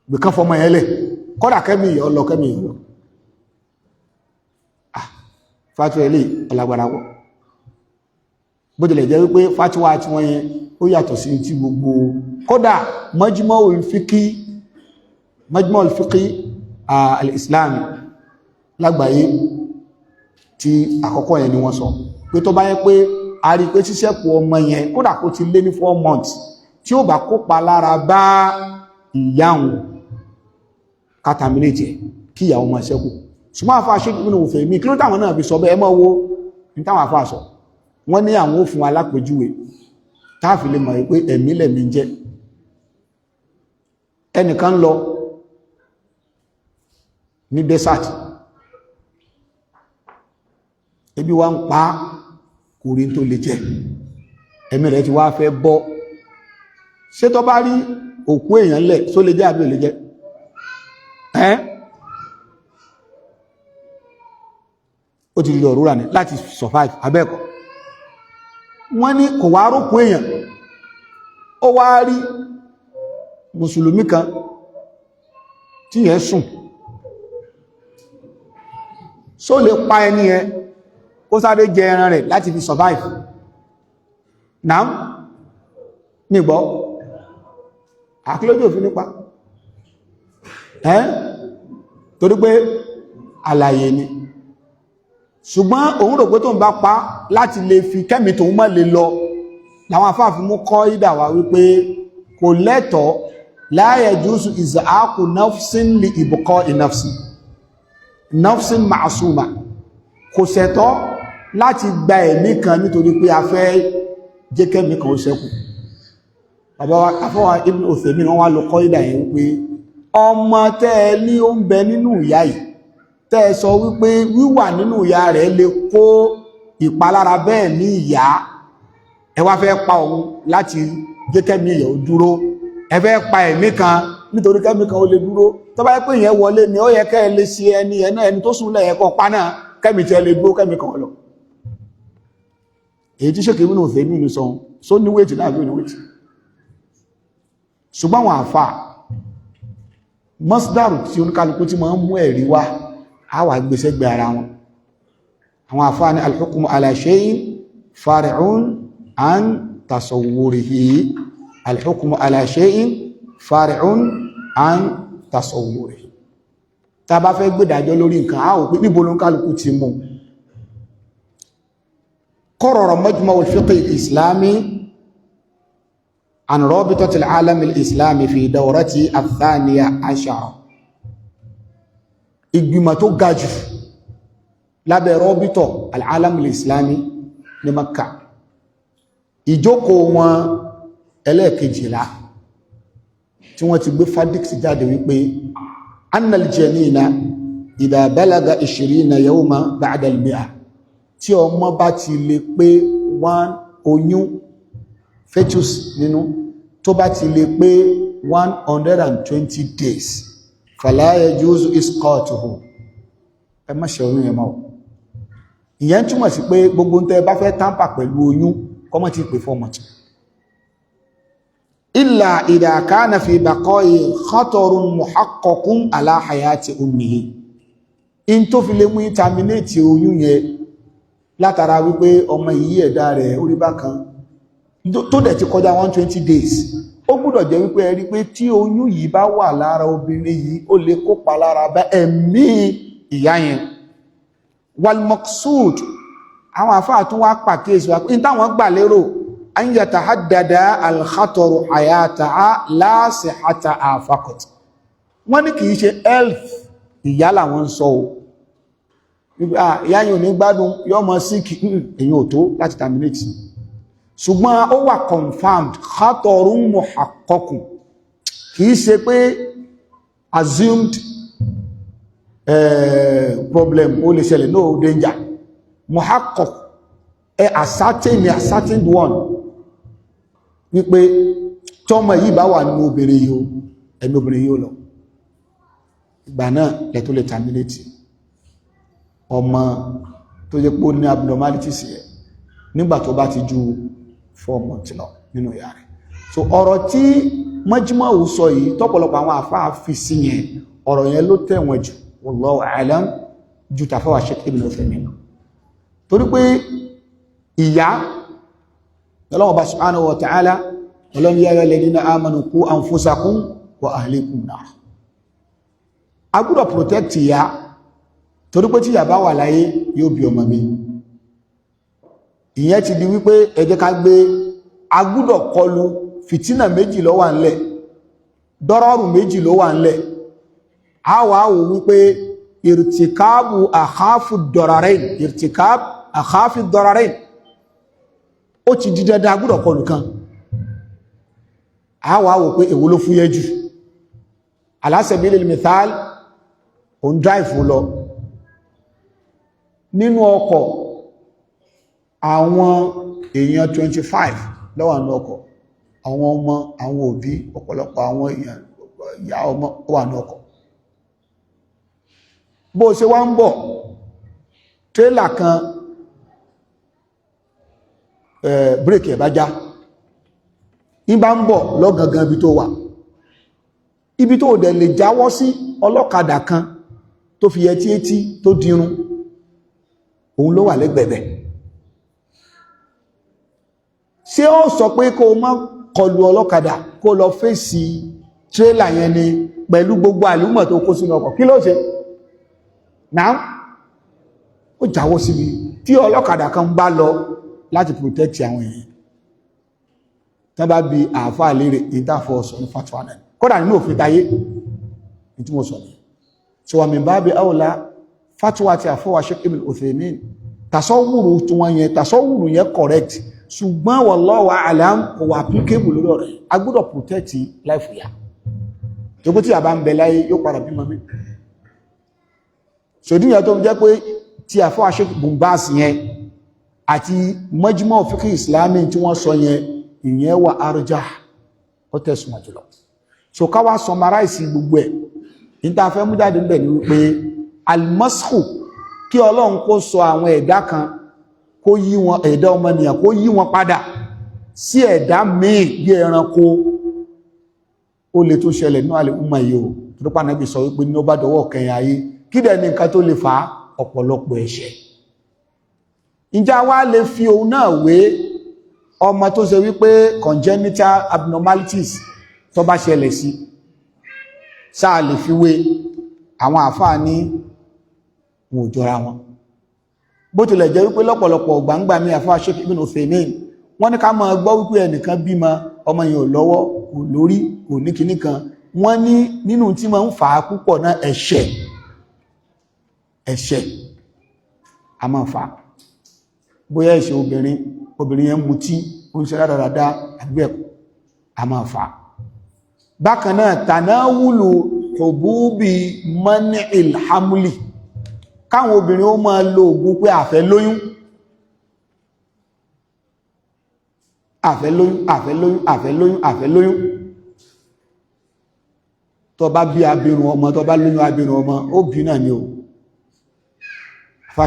gbé kán fọmọ yẹn lẹ̀, kọ́dà kẹ́mi ìyá lọ, kẹ́mi ìyá lọ. Ah, fatuwa ilé ọlágbára wọ́. Bó tilẹ̀ jẹ́ wípé fatuwa tí wọ́n yẹn, ó yàtọ̀ sí ti gbogbo, kódà Majma'ul Fiqhi al-Islami lágbàáyé, tí àkọ́kọ́ yẹn ni wọ́n sọ pé tó bá yẹ pé a rí pé ṣíṣẹ́kù ọmọ yẹn, kódà kó ti lé ní 4 months, tí ó bá kópa lára bá ìyáhùn, ká terminate ẹ̀, kí ìyàwó máa ṣẹ́kù. Ṣùgbọ́n àfáà Sheikh Ibn Uthaymin, kí ló táwọn náà fi sọ bẹ́ẹ̀? Mọ́ wo ní táwọn àfáà sọ. Wọ́n ní àwọn ó fún alápèjúwe táàfi lè mọ̀ pé ẹ̀mí lẹ̀mí jẹ́. Ẹnìkan lọ ní desert, ebi wá ń pa, kò rí tó lè jẹ, ẹ̀mí rẹ̀ ti wá fẹ́ bọ́. Ṣé tó bá rí òkú èèyàn lẹ̀, só lè jẹ́ àbí ò lè jẹ́ ẹ́? Ó ti rí ọ̀rúra ní láti survive abẹ́ẹ̀kọ́? Wọ́n ní kò wá rókú èèyàn, ó wá rí mùsùlùmí kan tí yẹn sùn, só lè pa ẹni yẹn, kó sáré jẹ ẹran rẹ̀ láti fi survive? Náà ní gbọ́ àkílójú òfin nípa ẹ́, torí pé àlàyé ni. Ṣùgbọ́n òun rò pé tó ń bá pa láti lè fi kẹ́mì tóun mọ́ lè lọ. Làwọn afáàfin mú kọ́ ìdà wá wípé kò lẹ́tọ̀ọ́, la yajuzu izhaqu nafsin li ibqa'i nafsin, nafsin ma'suma. Kò ṣẹ̀tọ́ láti gba ẹ̀mí kan nítorí pé a fẹ́ jẹ́ kẹ́mí kan ó ṣẹ́kù. Bàbá afọ́wà Ibn Uthaymin, wọ́n wá lọ kọ́ ìdà yẹn wípé ọmọ tẹ́ ẹ ní ó ń bẹ nínú ìyá yìí, tẹ́ ẹ sọ wípé wíwà nínú ìyá rẹ̀ lè kó ìpalára bẹ́ẹ̀ ní ìyá, ẹ wá fẹ́ pa òun láti jẹ́ kẹ́mí ìyà ó dúró. Ẹ fẹ́ pa ẹ̀mí kan nítorí kẹ́mí kan ó lè dúró. Tó bá yẹ pé ìyẹn wọlé ni, ó yẹ kẹ́ ẹ lè ṣe ẹni ẹ̀ náà, ẹni tó sùn lẹ́yẹ kọ́ pa náà, kẹ́mí tí ẹ lè dúró, kẹ́mí kan lọ. Èyí tí Sheikh Ibn Uthaymin sọ, só ní weight láàbí ní weight? Ṣùgbọ́n àwọn àfà, masdaru tí oníkálukú tí máa ń mú ẹ̀rí wá, á wà gbèsè gbé ara wọn. Àwọn àfà ní al-hukmu ala shay'in fari'un an tasawwurihi, al-hukmu ala shay'in fari'un an tasawwurihi. Tá bá fẹ́ gbédàjọ́ lórí nǹkan, á ò pé níbo ló ń kálukú ti mú. قرر مجمع الفقه الإسلامي عن رابطة العالم الإسلامي في دورته 12. Ìgbìmọ̀ tó ga jù lábẹ́ رابطة العالم الإسلامي ní Makka, ìjókòó wọn ẹlẹ́ẹ̀kejìlá tí wọ́n ti gbé verdict jáde wípé أن الجنين إذا بلغ 120 يوما بعد المئة, tí ọmọ bá ti lè pé one, oyún fetus nínú tó bá ti lè pé 120 days, فلا يجوز إسقاطه, ẹ má ṣe oyún yẹn mọ́. Ìyẹn túmọ̀ sí pé gbogbo tẹ́ bá fẹ́ tamper pẹ̀lú oyún, kọ́mọ̀ tí pè 4 months, إلا إذا كان في بقائه خطر محقق على حياة أمه. In tó fi lè mú terminate oyún yẹn látara wípé ọmọ yìí, ẹ̀dá rẹ̀ orí bákan, tó dẹ̀ ti kọjá 120 days, ó gbọ́dọ̀ jẹ́ wípé ẹ rí pé tí oyún yìí bá wà lára obìnrin yìí, ó lè kópa lára bá ẹ̀mí ìyá yẹn. والمقصود, àwọn àfáà tún wá pàkíyèsí wa pé ní táwọn gbà lérò أن يتهدد الخطر حياتها لا صحتها فقط. Wọ́n ní kìí ṣe health ìyá làwọn ń sọ o. Ìyá yìí ò ní gbádùn, yọ́ mọ́ sí èyí ò tó láti terminate, ṣùgbọ́n ó wà confirmed, خطر محقق, kìí ṣe pé assumed problem ó lè ṣẹlẹ̀, no danger, محقق, ẹ ascertain, ascertained one, wípé tọ́mọ yìí bá wà nínú obìnrin yìí o, ẹ̀mí obìnrin yìí ó lọ. Ìgbà náà lẹ tó lè terminate ọmọ tó jẹ́ pé ó ní abnormalities yẹ nígbà tó bá ti ju 4 months lọ nínú ìyá rẹ̀. So ọ̀rọ̀ tí mọ́jímọ̀wò sọ yìí, tọ́pọ̀lọpọ̀ àwọn àfáà fi sí yẹn, ọ̀rọ̀ yẹn ló tẹ̀wọ̀n jù, والله أعلم, ju tàfáwà Sheikh Ibn Uthaymin lọ, torí pé ìyá Ọlọ́hun Ọba سبحانه وتعالى, Ọlọ́run يا أيها الذين آمنوا قوا أنفسكم وأهليكم نارا. A gbọ́dọ̀ protect ìyá, torí pé tí ìyá bá wà láyé, yóò bí ọmọ mi. Ìyẹn ti di wípé ẹ jẹ́ ká gbé, a gbọ́dọ̀ kọlu fìtínà méjì ló wà ńlẹ̀, ضرر méjì ló wà ńlẹ̀. A wà wò wípé ارتكاب أخف الضررين, ارتكاب أخف الضررين, ó ti di dandan, a gbọ́dọ̀ kọlù kan. A wà wò pé èwo ló fúyẹ́ jù. على سبيل المثال, òun drive lọ nínú ọkọ̀, àwọn èèyàn 25 ló wà nínú ọkọ̀, àwọn ọmọ, àwọn òbí, ọ̀pọ̀lọpọ̀ àwọn èèyàn, ìyá ọmọ wà ní ọkọ̀. Bó ṣe wá ń bọ̀, tírélà kan, brake ẹ̀ bá já, ní bá ń bọ̀ lọ́gangan ibi tó wà, ibi tó dẹ̀ lè jáwọ́ sí, ọlọ́kadà kan tó fi ẹtí etí tó dirun, òun ló wà lẹ́gbẹ̀ẹ́bẹ̀. Ṣé ó sọ pé kó má kọlu ọlọ́kadà, kó lọ fèsì tírélà yẹn ni pẹ̀lú gbogbo àlúmọ̀ tó kó sínú ọkọ̀? Kí ló ṣe náà? Ó jáwọ́ síbi tí ọlọ́kadà kan bá lọ láti protect àwọn èèyàn. Tán bá bi àáfàá léèrè, ìdáfọ́ sọ ní fatwa náà, kódà nínú òfin tayé ní tí mo sọ ní. So ومن باب أولى fatwa ti àfọwà Sheikh Ibn Uthaymin, تصور tí wọ́n yẹn, تصور yẹn correct, ṣùgbọ́n والله أعلم, kò wà applicable lórí ọ̀rẹ́. A gbọ́dọ̀ protect life ya tó kó tí a bá ń bẹ láyé, yóò padà bímọ mi. Ṣòdíyàn tó jẹ́ pé tí àfọwà Sheikh Bin Baz yẹn àti Majma' Fiqh Islami tí wọ́n sọ yẹn, ìyẹn wà أرجح, ó tẹ̀sùn jùlọ. So ká wá summarize gbogbo ẹ̀, ní tá a fẹ́ mú jáde níbẹ̀ ni wípé المسخ, kí Ọlọ́run kó sọ àwọn ẹ̀dá kan Kó yí wọn, ẹ̀dá ọmọnìyàn, kó yí wọn padà sí ẹ̀dá míì bí ẹranko, ó lè tún ṣẹlẹ̀ ní àlè ọmọ yìí o. Tó pa Nábì sọ wípé ní ó bá dọwọ́ kẹyìn ayé, kí dẹ̀ ní nǹkan tó lè fà á? Ọ̀pọ̀lọpọ̀ ẹ̀ṣẹ̀. Ǹjẹ́ wá lè fi òun náà wé ọmọ tó ṣe wípé congenital abnormalities tó bá ṣẹlẹ̀ sí? Sáà lè fi wé? Àwọn àfáà ní wọn ò jọra wọn, bó tilẹ̀ jẹ́ wípé lọ́pọ̀lọpọ̀ gbangba mi, àfáà Sheikh Ibn Uthaymeen, wọ́n ní ká máa gbọ́ wípé ẹnìkan bímọ, ọmọ yẹn ò lọ́wọ́, kò lórí, kò ní kinní kan. Wọ́n ní nínú tí máa ń fà á púpọ̀ náà, ẹ̀ṣẹ̀. Ẹ̀ṣẹ̀ a máa fà á, bóyá ẹ̀ṣẹ̀ obìnrin, obìnrin yẹn mutí, ó ń ṣe rádaràdá, àgbẹ̀ a máa fà á. Bákan náà, تناول حبوب منع الحمل, káwọn obìnrin ó máa lo ògùn pé àfẹ́ lóyún, àfẹ́ lóyún, àfẹ́ lóyún, àfẹ́ lóyún, àfẹ́ lóyún. Tó bá bí abirùn ọmọ, tó bá lóyún abirùn ọmọ, ó bí náà ni o.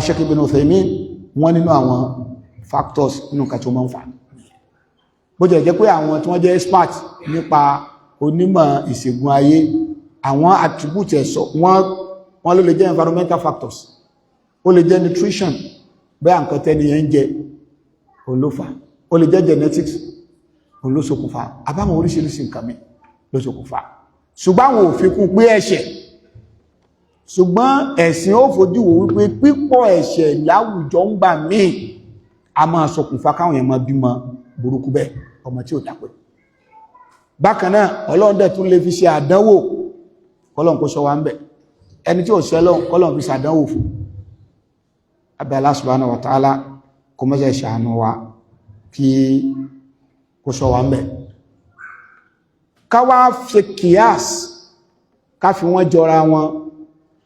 Sheikh Ibn Uthaymeen, wọ́n nínú àwọn factors nínú nǹkan tí ó máa ń fà. Bó jẹ́ jẹ́ pé àwọn tí wọ́n jẹ́ expert nípa onímọ̀ ìṣègùn ayé, àwọn attribute ẹ̀sọ́ wọ́n ló lè jẹ́ environmental factors, ó lè jẹ́ nutrition, bẹ́ẹ̀ nǹkan tẹ́ni yẹn ń jẹ òun ló fà, ó lè jẹ́ genetics òun ló ṣokùnfà, àbáwọn oríṣiríṣi nǹkan mi ló ṣokùnfà. Ṣùgbọ́n àwọn ò fi kún pé ẹ̀ṣẹ̀. Ṣùgbọ́n ẹ̀sìn ó fojú wò wípé pípọ̀ ẹ̀ṣẹ̀ láwùjọ ń gbà míì a máa ṣokùnfà káwọn èèyàn máa bímọ burúkú bẹ́ẹ̀, ọmọ tí ò dápẹ́. Bákan náà, Ọlọ́run dẹ̀ tún lè fi ṣe àdánwò, kọ́lọ́n kó sọ wa ń bẹ̀. Ẹni tí ò ṣẹlọ́n, kọ́lọ́n fi ṣàdánwò fún abẹ́. Allah subhanahu wa ta'ala kó mọ́sẹ̀ ṣàánú wa, kí kó sọ wa ń bẹ̀. Ká wá ṣe قياس, ká fi wọ́n jọra wọn,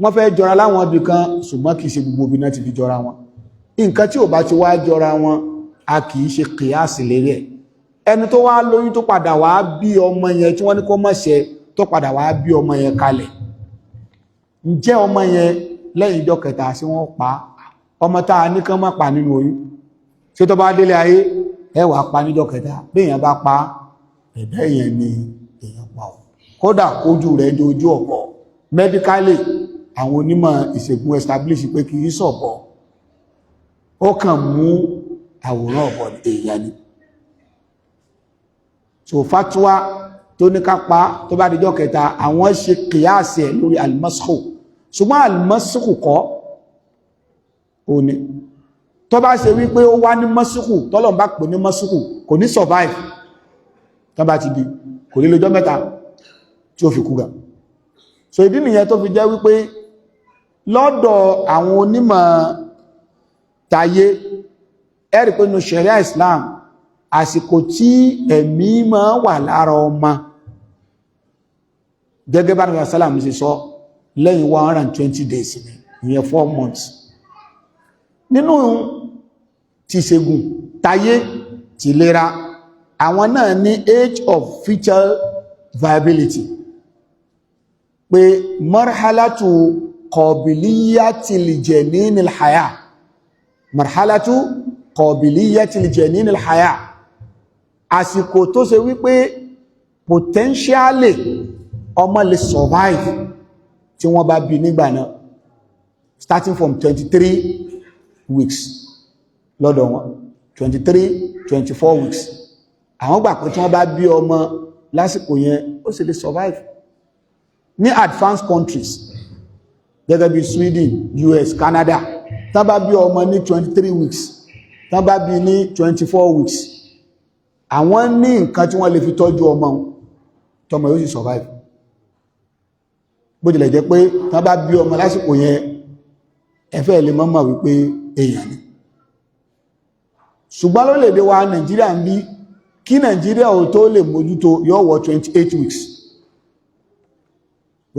wọ́n fẹ́ jọra láwọn ibì kan, ṣùgbọ́n kìí ṣe gbogbo ibi náà ti fi jọra wọn. Nǹkan tí ò bá ti wá jọra wọn, a kìí ṣe قياس lérí ẹ̀. Ẹni tó wá lóyún, tó padà wá bí ọmọ yẹn, tí wọ́n ní kó má ṣe, tó padà wá bí ọmọ yẹn kalẹ̀, ǹjẹ́ ọmọ yẹn lẹ́yìn ìjọ kẹta sí wọ́n pa? Ọmọ tá a ní kán má pa nínú oyún, ṣé tó bá délé ayé ẹ wàá pa níjọ́ kẹta? Bí èèyàn bá pa, ẹ̀dá èèyàn ni èèyàn pa ọ́. Kódà kójú rẹ̀ di ojú ọ̀pọ̀, medically, àwọn onímọ̀ ìṣègùn establish pé kì í sọ̀bọ̀, ó kàn mú àwòrán ọ̀bọ̀, èèyàn ni. So fatwa tó ní ká pa tó bá dijọ́ kẹta, àwọn ṣe قياس ẹ̀ lórí المسخ, ṣùgbọ́n المسخ kọ́ ó ní. Tó bá ṣe wípé ó wá ní مسخ, tọ́lọ̀ bá pè ní مسخ, kò ní survive. Tó bá ti di, kò ní lọ́jọ́ mẹ́ta tí ó fi kú ga. So ìdí nìyẹn tó fi jẹ́ wípé lọ́dọ̀ àwọn onímọ̀ tayé, ẹ̀rí pé nínú Sharia Islam, àsìkò tí ẹ̀mí máa wà lára ọmọ, gẹ́gẹ́ bá nàbà sálàmù ṣe sọ, lẹ́yìn 120 days ni, ìyẹn 4 months. Nínú ti ṣègùn tayé ti lera, àwọn náà ní age of fetal viability, pé مرحلة قابلية الجنين الحياة, مرحلة قابلية الجنين الحياة, àsìkò tó ṣe wípé potentially ọmọ lè survive tí wọ́n bá bí nígbà náà, starting from 23 weeks lọ́dọ̀ wọn, 23, 24 weeks. Àwọn gbà pé tí wọ́n bá bí ọmọ lásìkò yẹn, ó sì lè survive. Ní advanced countries gẹ́gẹ́ bí Sweden, US, Canada, tán bá bí ọmọ ní 23 weeks, tán bá bí ní 24 weeks, àwọn ní nǹkan tí wọ́n lè fi tọ́jú ọmọ, tọmọ yóò sì survive. Bó tilẹ̀ jẹ́ pé tán bá bí ọmọ lásìkò yẹn, ẹfẹ́ lè mọ́mọ̀ wípé èèyàn ni. Ṣùgbọ́n lórílẹ̀-èdè wa Nàìjíríà ń bí, kí Nàìjíríà ò tó lè mójútó, yóò wọ 28 weeks.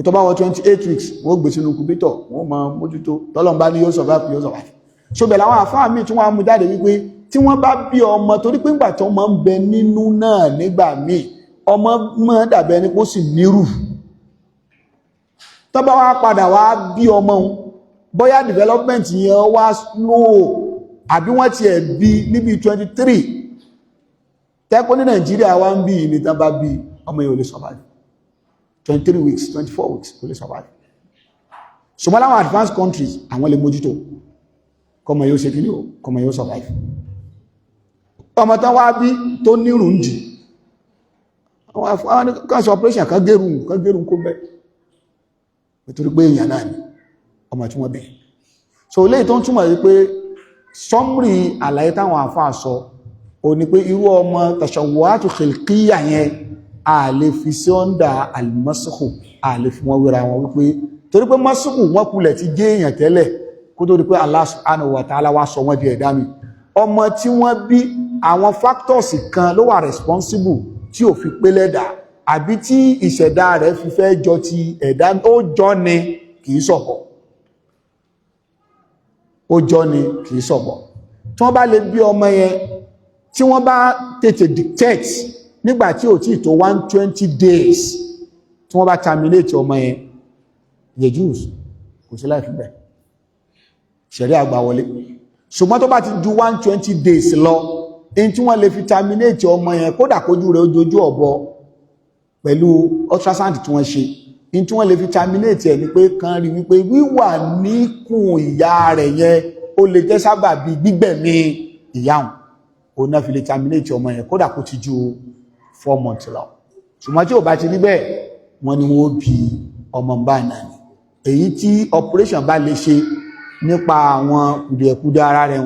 Tó bá wọ 28 weeks, wọ́n gbé sínú incubator, wọ́n máa mójútó. Tọ́lọ́n bá ní yóò survive, yóò survive. So bẹ̀ làwọn àfáà míì tí wọ́n á mú jáde wípé tí wọ́n bá bí ọmọ, torí pé ńgbà tó máa ń bẹ nínú náà, nígbà míì ọmọ máa dàbẹ̀ ní kó sì nírù. Tó bá wá padà wá bí ọmọ òun, bóyá development yẹn wá slow. Àbí wọ́n ti ẹ̀ bí níbi 23 tẹ́kọ́ ní Nàìjíríà wá ń bí ní tán bá bí, ọmọ yẹn ò lè survive. 23 weeks, 24 weeks, kò lè survive. Ṣùgbọ́n láwọn advanced countries, àwọn lè mójútó kọmọ yóò ṣe kíní o, kọmọ yóò survive. Ọmọ tán wá bí tó nírùn dì, àwọn kan ṣe operation, kan gérùn, kan gérùn kó bẹ́, nítorí pé èèyàn náà ni ọmọ tí wọ́n bí. So léyìí tó ń túmọ̀ wípé summary àlàyé táwọn àfáà sọ o ní pé irú ọmọ tashawwuhatu khilqiyya yẹn, a lè fi sí under al-masakhu, a lè fi wọ́n wéra wọn, wípé torí pé masakhu, wọ́n kulẹ̀ ti gé èèyàn tẹ́lẹ̀ kó tó di pé Allah subhanahu wa ta'ala wá sọ wọ́n di ẹ̀dá mi. Ọmọ tí wọ́n bí, àwọn factors kan ló wà responsible tí ò fi pé lẹ́dà, àbí tí ìṣẹ̀dá rẹ̀ fi fẹ́ jọ ti ẹ̀dá. Ó jọ ni, kìí sọ̀bọ̀. Ó jọ ni, kìí sọ̀bọ̀. Tí wọ́n bá lè bí ọmọ yẹn, tí wọ́n bá tètè detect nígbà tí ò tí tó 120 days, tí wọ́n bá terminate ọmọ yẹn, yejus, kò sí láì fi bẹ́ẹ̀, ṣẹ̀rí àgbà wọlé. Ṣùgbọ́n tó bá ti ju 120 days lọ, in tí wọ́n lè fi terminate ọmọ yẹn, kódà kójú rẹ̀ ojojú ọ̀bọ pẹ̀lú ultrasound tí wọ́n ṣe, in tí wọ́n lè fi terminate ẹ̀ ni pé kan rí wípé wíwà níkùn ìyá rẹ̀ yẹn, ó lè jẹ́ sábàbí gbígbẹ̀mí ìyáhùn, òun náà fi lè terminate ọmọ yẹn, kódà kó ti ju 4 months lọ. Ṣùgbọ́n tí ò bá ti rí bẹ́ẹ̀, wọ́n ní wọ́n bí ọmọ bá náà ni. Èyí tí operation bá lè ṣe nípa àwọn kùdìẹ̀kudẹ ara rẹ̀,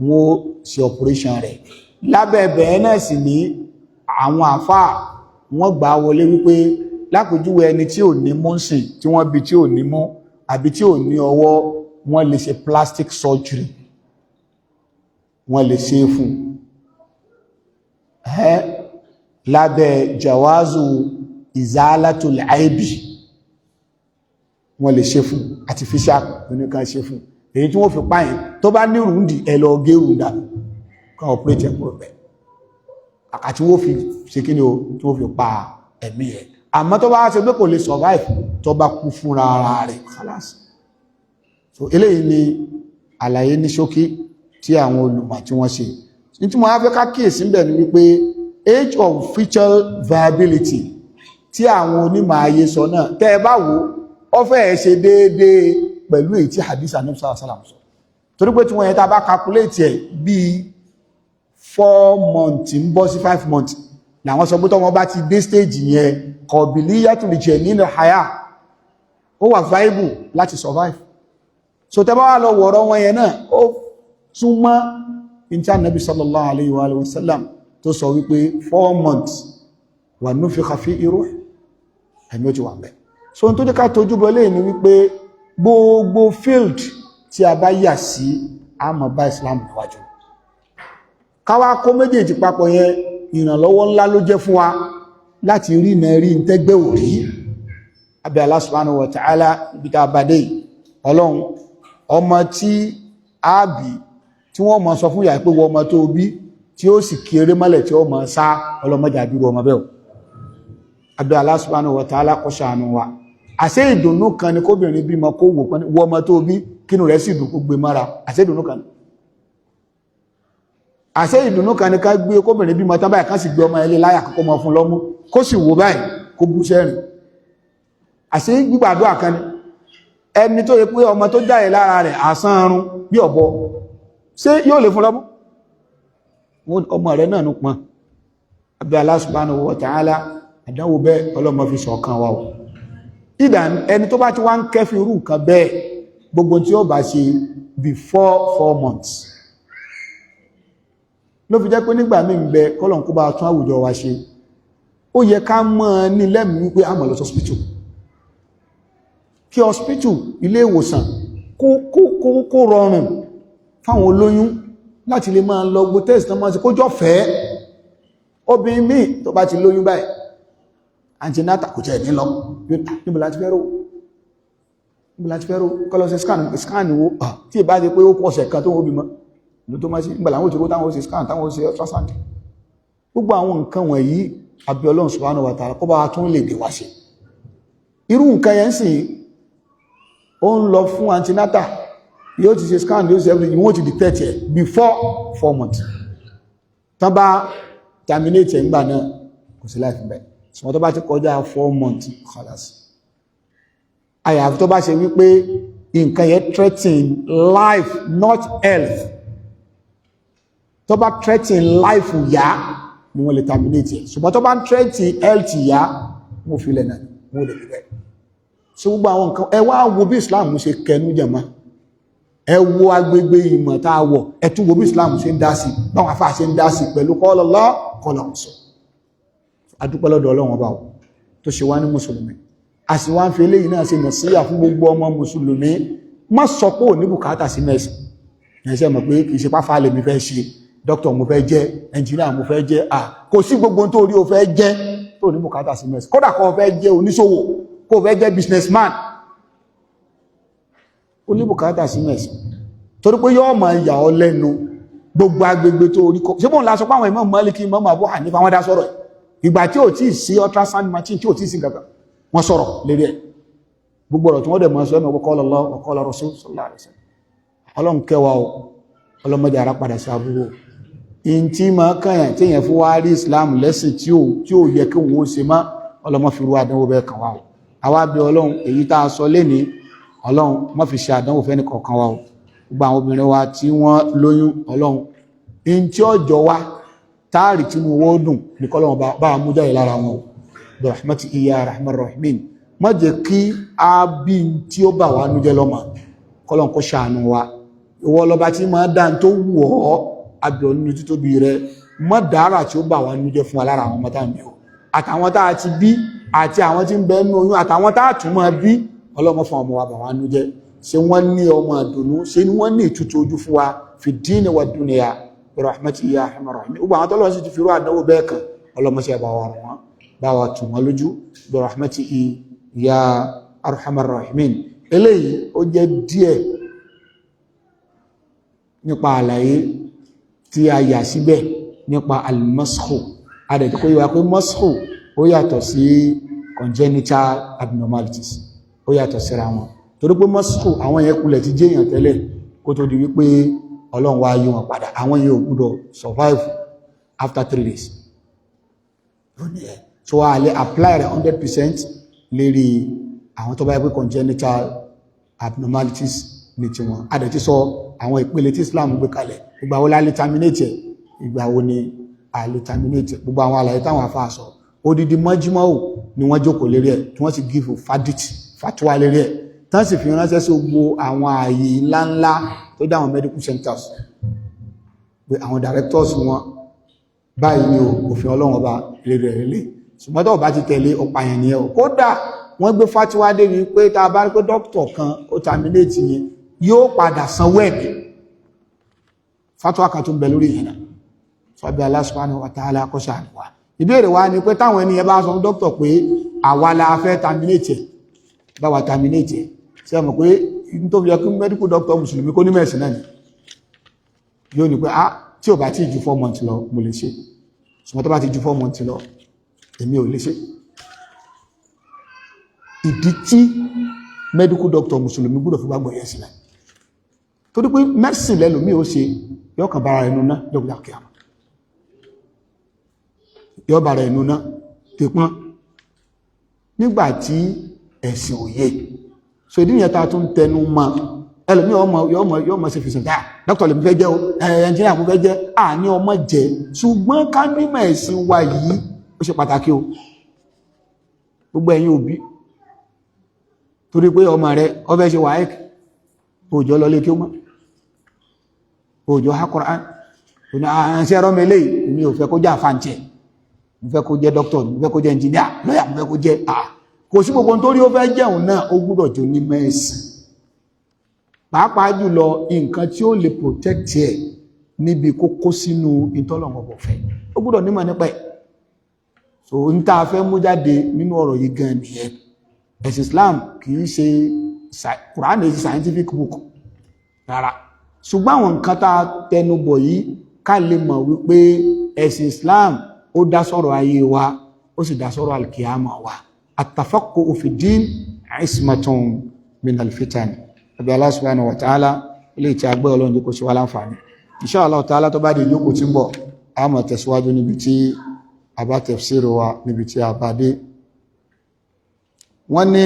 wọ́n ṣe operation rẹ̀. Lábẹ́ bẹ̀ẹ́ náà sì ní àwọn àfáà wọ́n gbà wọlé wípé, lápèjúwe, ẹni tí ò ní mú sìn, tí wọ́n bí tí ò ní mú àbí tí ò ní ọwọ́, wọ́n lè ṣe plastic surgery, wọ́n lè ṣe fún ẹ́ lábẹ́ jawazu izalatul aibi. Wọ́n lè ṣe fún artificial oníkan ṣe fún èyí tí wọ́n fi páyìn. Tó bá ní rúndì, ẹ lọ gé rúndà kan, operate ẹ̀ kúrò bẹ̀, àti wọ́n fi ṣe kí ni o, tí wọ́n fi pa ẹ̀mí ẹ̀. Àmọ́ tó bá ṣe pé kò lè survive, tó bá kú fúnra ara rẹ̀, khalas. So eléyìí ni àlàyé ní ṣókí tí àwọn olùmọ̀ tí wọ́n ṣe. Ní tí mo á fẹ́ ká kíyèsí ń bẹ̀ ni wípé age of fetal viability tí àwọn onímọ̀ ayé sọ náà, tẹ́ ẹ bá wò ó, fẹ́ ẹ̀ ṣe déédéé pẹ̀lú èyí tí hadith Ànábì sallallahu alaihi wasallam sọ, torí pé tí wọ́n yẹn, tá a bá calculate ẹ̀, bíi 4 months ń bọ́ sí 5 months làwọn sọ pé tọ́mọ bá ti dé stage yẹn, qabiliyatul janin haya, ó wà viable láti survive. So tẹ́ bá wà lọ wọ̀rọ̀ wọn yẹn náà, ó súnmọ́ ìntí Ànábì sallallahu alayhi wa sallam tó sọ wípé 4 months wa nufikha fi ruh, ẹ̀mí ó ti wà mẹ́. So tó jẹ́ ká tójú bọ́ lè ní wípé gbogbo field tí a bá yà sí, a mọ̀ bá Islam níwájú. Káwá kó méjèèjì papọ̀ yẹn, ìrànlọ́wọ́ ńlá ló jẹ́ fún wa láti rí iná rí ń tẹ́gbẹ́ òrí abẹ́ Allah subhanahu wa ta'ala. Ibi tá a bá dé, Ọlọ́run, ọmọ tí a bí, tí wọ́n mọ̀ sọ fún ìyá pé wọ́n ọmọ tó bí, tí ó sì kéré mọ́lẹ̀, tí ó mọ̀ sá, ọlọ́mọdé àbúrò ọmọ bẹ́ẹ̀. Abẹ́ Allah subhanahu wa ta'ala kó ṣàánú wa. Àṣẹ ìdùnnú kan ni kóbìnrin bímọ, kó wò pọ́n wọ́n ọmọ tó bí, kínú rẹ̀ sì dùn, kó gbé mọ́ra. Àṣẹ ìdùnnú kan ni. Àṣẹ ìdùnnú kan ni ká gbé kóbìnrin bímọ tán báyìí, ká sì gbé ọmọ ilé láyà, kọ́kọ́ mọ fún lọ́mú, kó sì wò báyìí, kó bú sẹ́rìn. Àṣẹ gbígbàdúrà kan ni. Ẹni tó yẹ pé ọmọ tó jáde lára rẹ̀ àsán arun bí ọ̀bọ, ṣé yóò lè fún lọ́mú? Ọmọ rẹ̀ náà nù pọn. Abẹ́ Allah subhanahu wa ta'ala, àdánwò bẹ́ẹ̀, ọlọ́mọ fi ṣọ̀kan wa o. Ìdàn ẹni tó bá ti wá ń kẹ́fì irú nǹkan bẹ́ẹ̀, gbogbo tí ó bá ṣe before 4 months, ló fi jẹ́ pé nígbà míì ń bẹ, kọ́lọ̀n kó bá tún àwùjọ wa ṣe, ó yẹ ká mọ̀ ní lẹ́mìí wípé a mọ̀ lọ hospital, kí hospital, ilé ìwòsàn, kó rọrùn fáwọn olóyún láti lè máa lọ gbó test náà, máa ṣe kó jọ fẹ́. Obìnrin míì tó bá ti lóyún báyìí, antenatal kò tẹ̀ ní lọ. Níbo láti fẹ́ rò? Níbo láti fẹ́ rò? Kọ́lọ́ ṣe scan. Scan wo? Tí ì bá ti pé ó pọ̀ ọ̀sẹ̀ kan tó wọ́n bímọ ló tó máa ṣe, nígbà làwọn òṣèré táwọn ó ṣe scan, táwọn ó ṣe ultrasound, gbogbo àwọn nǹkan wọ̀nyí. Àbí Ọlọ́run subhanahu wa ta'ala kó bá tún lè dé wá ṣe. Irú nǹkan yẹn sì ó ń lọ fún antenatal, Yóò ti ṣe scan, yóò ṣe everything, wọ́n ti detect ẹ̀ before 4 months. Tán bá terminate ẹ̀ ńgbà náà, kò sí láìfi bẹ́ẹ̀. Ṣùgbọ́n tó bá ti kọjá 4 months, khalas. Àyàfi tó bá ṣe wípé nǹkan yẹn threaten life, not health. Tó bá threaten life yá ni wọ́n lè terminate ẹ̀. Ṣùgbọ́n tó bá ń threaten health yá, wọ́n fi lẹ̀ náà, wọ́n lè bíbẹ̀. So gbogbo àwọn nǹkan, ẹ wá wo bí Islam ṣe kẹnu jẹ̀mọ́. Ẹ wo agbègbè ìmọ̀ tá a wọ̀, ẹ tún wo bí Islam ṣe ń dá sí, báwọn afá ṣe ń dá sí pẹ̀lú qala Allah, qala Rasul. Adúpẹ́ lọ́dọ̀ Ọlọ́run Ọba tó ṣe wá ní mùsùlùmí. A sì wá ń fi eléyìí náà ṣe nàṣíyà fún gbogbo ọmọ mùsùlùmí: má sọ pé ò ní bùkátà sí mẹ́sìn. Ẹ̀ṣẹ́ mọ̀ pé kìí ṣe páfà lè mi fẹ́ ṣe, dókítà mo fẹ́ jẹ́, ẹnjìníà mo fẹ́ jẹ́. À kò sí gbogbo tó rí o fẹ́ jẹ́ tó ní bùkátà sí mẹ́sìn. Kódà kó fẹ́ jẹ́ oníṣòwò, kó fẹ́ jẹ́ businessman, ó ní bùkátà sí mẹ́sìn, torí pé yóò máa yà ọ́ lẹ́nu gbogbo agbègbè tó rí kọ́. Ṣé bóun la sọ pé àwọn Imam Maliki, Imam Abu Hanifa, wọ́n dá sọ̀rọ̀? Ìgbà tí ò tí ì sí ultrasound machine, tí ò tí ì sí nǹkan kan, wọ́n sọ̀rọ̀ lérí ẹ̀. Gbogbo ọ̀rọ̀ tí wọ́n dẹ̀ mọ́ sọ ẹ̀mọ̀, qala Allah wa qala Rasul sallallahu alaihi wasallam. Ọlọ́run kẹwàá o, ọlọ́mọdé ara padà sí aburú in tí ma kàyàn tí èyàn fún wá rí Islam lẹ́sìn tí ó yẹ kí òun ó ṣe má. Ọlọ́mọ fi rú àdánwò bẹ́ẹ̀ kàn wá o. Àwa bí Ọlọ́run, èyí tá a sọ lénìí, Ọlọ́run má fi ṣe àdánwò fẹ́ni kọ̀ọ̀kan wa o. Gbogbo àwọn obìnrin wa tí wọ́n lóyún, Ọlọ́run, in tí ó jọ wá táàrí tí mo wọ́n dùn ní kọ́lọ́run bá mú jáde lára wọn o. Bi rahmatihi ya arhamar rahimin. Má jẹ́ kí a bí tí ó bà wá nújẹ́ lọ́mọ. Kọ́lọ́run kó ṣàánú wa. Ìwọ lọba tí máa dá tó wù ọ́. Abẹ́ nínú títóbi rẹ, mọ́ dára tí ó bà wá nújẹ́ fún wa lára àwọn ọmọ tá ń bí o, àtàwọn tá a ti bí, àti àwọn tí ń bẹ nínú oyún, àtàwọn tá a tún máa bí. Ọlọ́mọ fún ọmọ wa bà wá nújẹ́. Ṣé wọ́n ní ọmọ àdùnnú, ṣé ni wọ́n ní ìtutù ojú fún wa fi dín wa dunya, bi rahmatihi ya arhamar rahimin. Gbogbo àwọn tọ́lọ́ sì ti fi rú àdánwò bẹ́ẹ̀ kan, ọlọ́mọṣẹ́ bá wa rọ̀ wọ́n, bá wa tù wọ́n lójú, bi rahmatihi ya arhamar rahimin. Eléyìí ó jẹ́ díẹ̀ nípa àlàyé tí a yà síbẹ̀ nípa al-maskhu. Adẹ̀tí kó yíwa pé maskhu ó yàtọ̀ sí congenital abnormalities, ó yàtọ̀ síra wọn, torí pé maskhu, àwọn yẹn kulẹ̀ ti jẹ́yàn tẹ́lẹ̀ kó tó di wípé Ọlọ́run wá yí wọn padà. Àwọn yẹn ò gbúdọ̀ survive after 3 days. So a lè apply rẹ̀ 100% lérí àwọn tó bá yẹ pé congenital abnormalities ní tiwọn. A dẹ̀ ti sọ àwọn ìpele tí Islam gbé kalẹ̀, ìgbà wo la lè terminate ẹ̀, ìgbà wo ni a lè terminate ẹ̀, gbogbo àwọn àlàyé táwọn afá sọ. Odidi mọ́jímọ́wò ni wọ́n jókòó lérí ẹ̀, tí wọ́n sì give verdict, fatwa lérí ẹ̀, tán sì fi ránṣẹ́ sí gbogbo àwọn ààyè ńláńlá tó dá àwọn medical centers, pé àwọn directors wọn, báyìí ni òfin Ọlọ́run Ọba lérí ẹ̀ lélẹ̀. Ṣùgbọ́n tó bá ti tẹ̀lé, ọ̀pá yẹn nìyẹn o. Kódà wọ́n gbé fatiwa débi pé tá a bá rí pé dókítà kan ó terminate yẹn, yóò padà sanwó ẹ̀mí. Fatiwa kan tó ń bẹ lórí ìyẹn náà. Sọ́bí Allah subhanahu wa ta'ala kó ṣàánú wa. Ìbéèrè wa ni pé táwọn ènìyàn bá sọ fún dókítà pé àwa la fẹ́ terminate ẹ̀, bá wa terminate ẹ̀, ṣé ẹ mọ̀ pé tó fi yẹ kí medical doctor mùsùlùmí kó ní mẹ̀sìn náà ni, yóò ní pé ah, tí ò bá tí ju 4 months lọ, mo lè ṣe, ṣùgbọ́n tó bá ti ju 4 months lọ, èmi ò lè ṣe. Ìdí tí medical doctor mùsùlùmí gbọ́dọ̀ fi gbàgbọ́ yẹn sílẹ̀, torí pé medicine lẹ́lòmí ó ṣe, yóò kàn bára ẹnu náà lọ́gbọ̀dá kíá, yóò bára ẹnu náà tẹpọ́n nígbàtí ẹ̀sìn òye. So ìdí nìyẹn tá a tún tẹnu mọ́. Ẹlòmí ọmọ yóò mọ̀ sí fìsìn dáa, dókítà lèmi fẹ́ jẹ́ o, ẹnjìnìà mo fẹ́ jẹ́. À ní ọmọ jẹ́, ṣùgbọ́n ká nímọ̀ ẹ̀sìn wa yìí, ó ṣe pàtàkì o. Gbogbo ẹ̀yin òbí, torí pé ọmọ rẹ ó fẹ́ ṣe WAEC, òjò lọ lé kí ó mọ́, òjò ha Qur'an, àṣẹ ẹ̀rọ mi eléyìí, mi ò fẹ́ kó jẹ́ àfàǹtẹ̀, mo fẹ́ kó jẹ́ dókítà, mo fẹ́ kó jẹ́ ẹnjìnìà, lọ́yà mo fẹ́ kó jẹ́. À kò sí gbogbo nítorí ó fẹ́ jẹun náà, ó gbúdọ̀ jẹ́ onímọ̀ ẹ̀sìn, pàápàá jùlọ nǹkan tí ó lè protect ẹ̀ níbi kókó sínú ìtọ́lọ̀mọ̀bọ̀ fẹ́, ó gbúdọ̀ nímọ̀ nípa ẹ̀. So n tá a fẹ́ mú jáde nínú ọ̀rọ̀ yìí gan nìyẹn. Ẹ̀sìn Islam kì í ṣe, Quran is scientific book rárá, ṣùgbọ́n àwọn nǹkan tá a tẹnubọ̀ yìí, ká lè mọ̀ wípé ẹ̀sìn Islam ó dá sọ̀rọ̀ ayé wa, ó sì dá sọ̀rọ̀ alkiyama wa. At-tafaqquhu fi din ismatun min al-fitan. Àbí Allah subhanahu wa ta'ala Ilé tí a gbé, Ọlọ́run jẹ́ kó ṣe wá láǹfààní. Insha Allah ta'ala, tó bá di ìjókòó tí ń bọ̀, a máa tẹ̀síwájú níbi tí a bá tafsir wa, níbi tí a bá dé. Wọ́n ní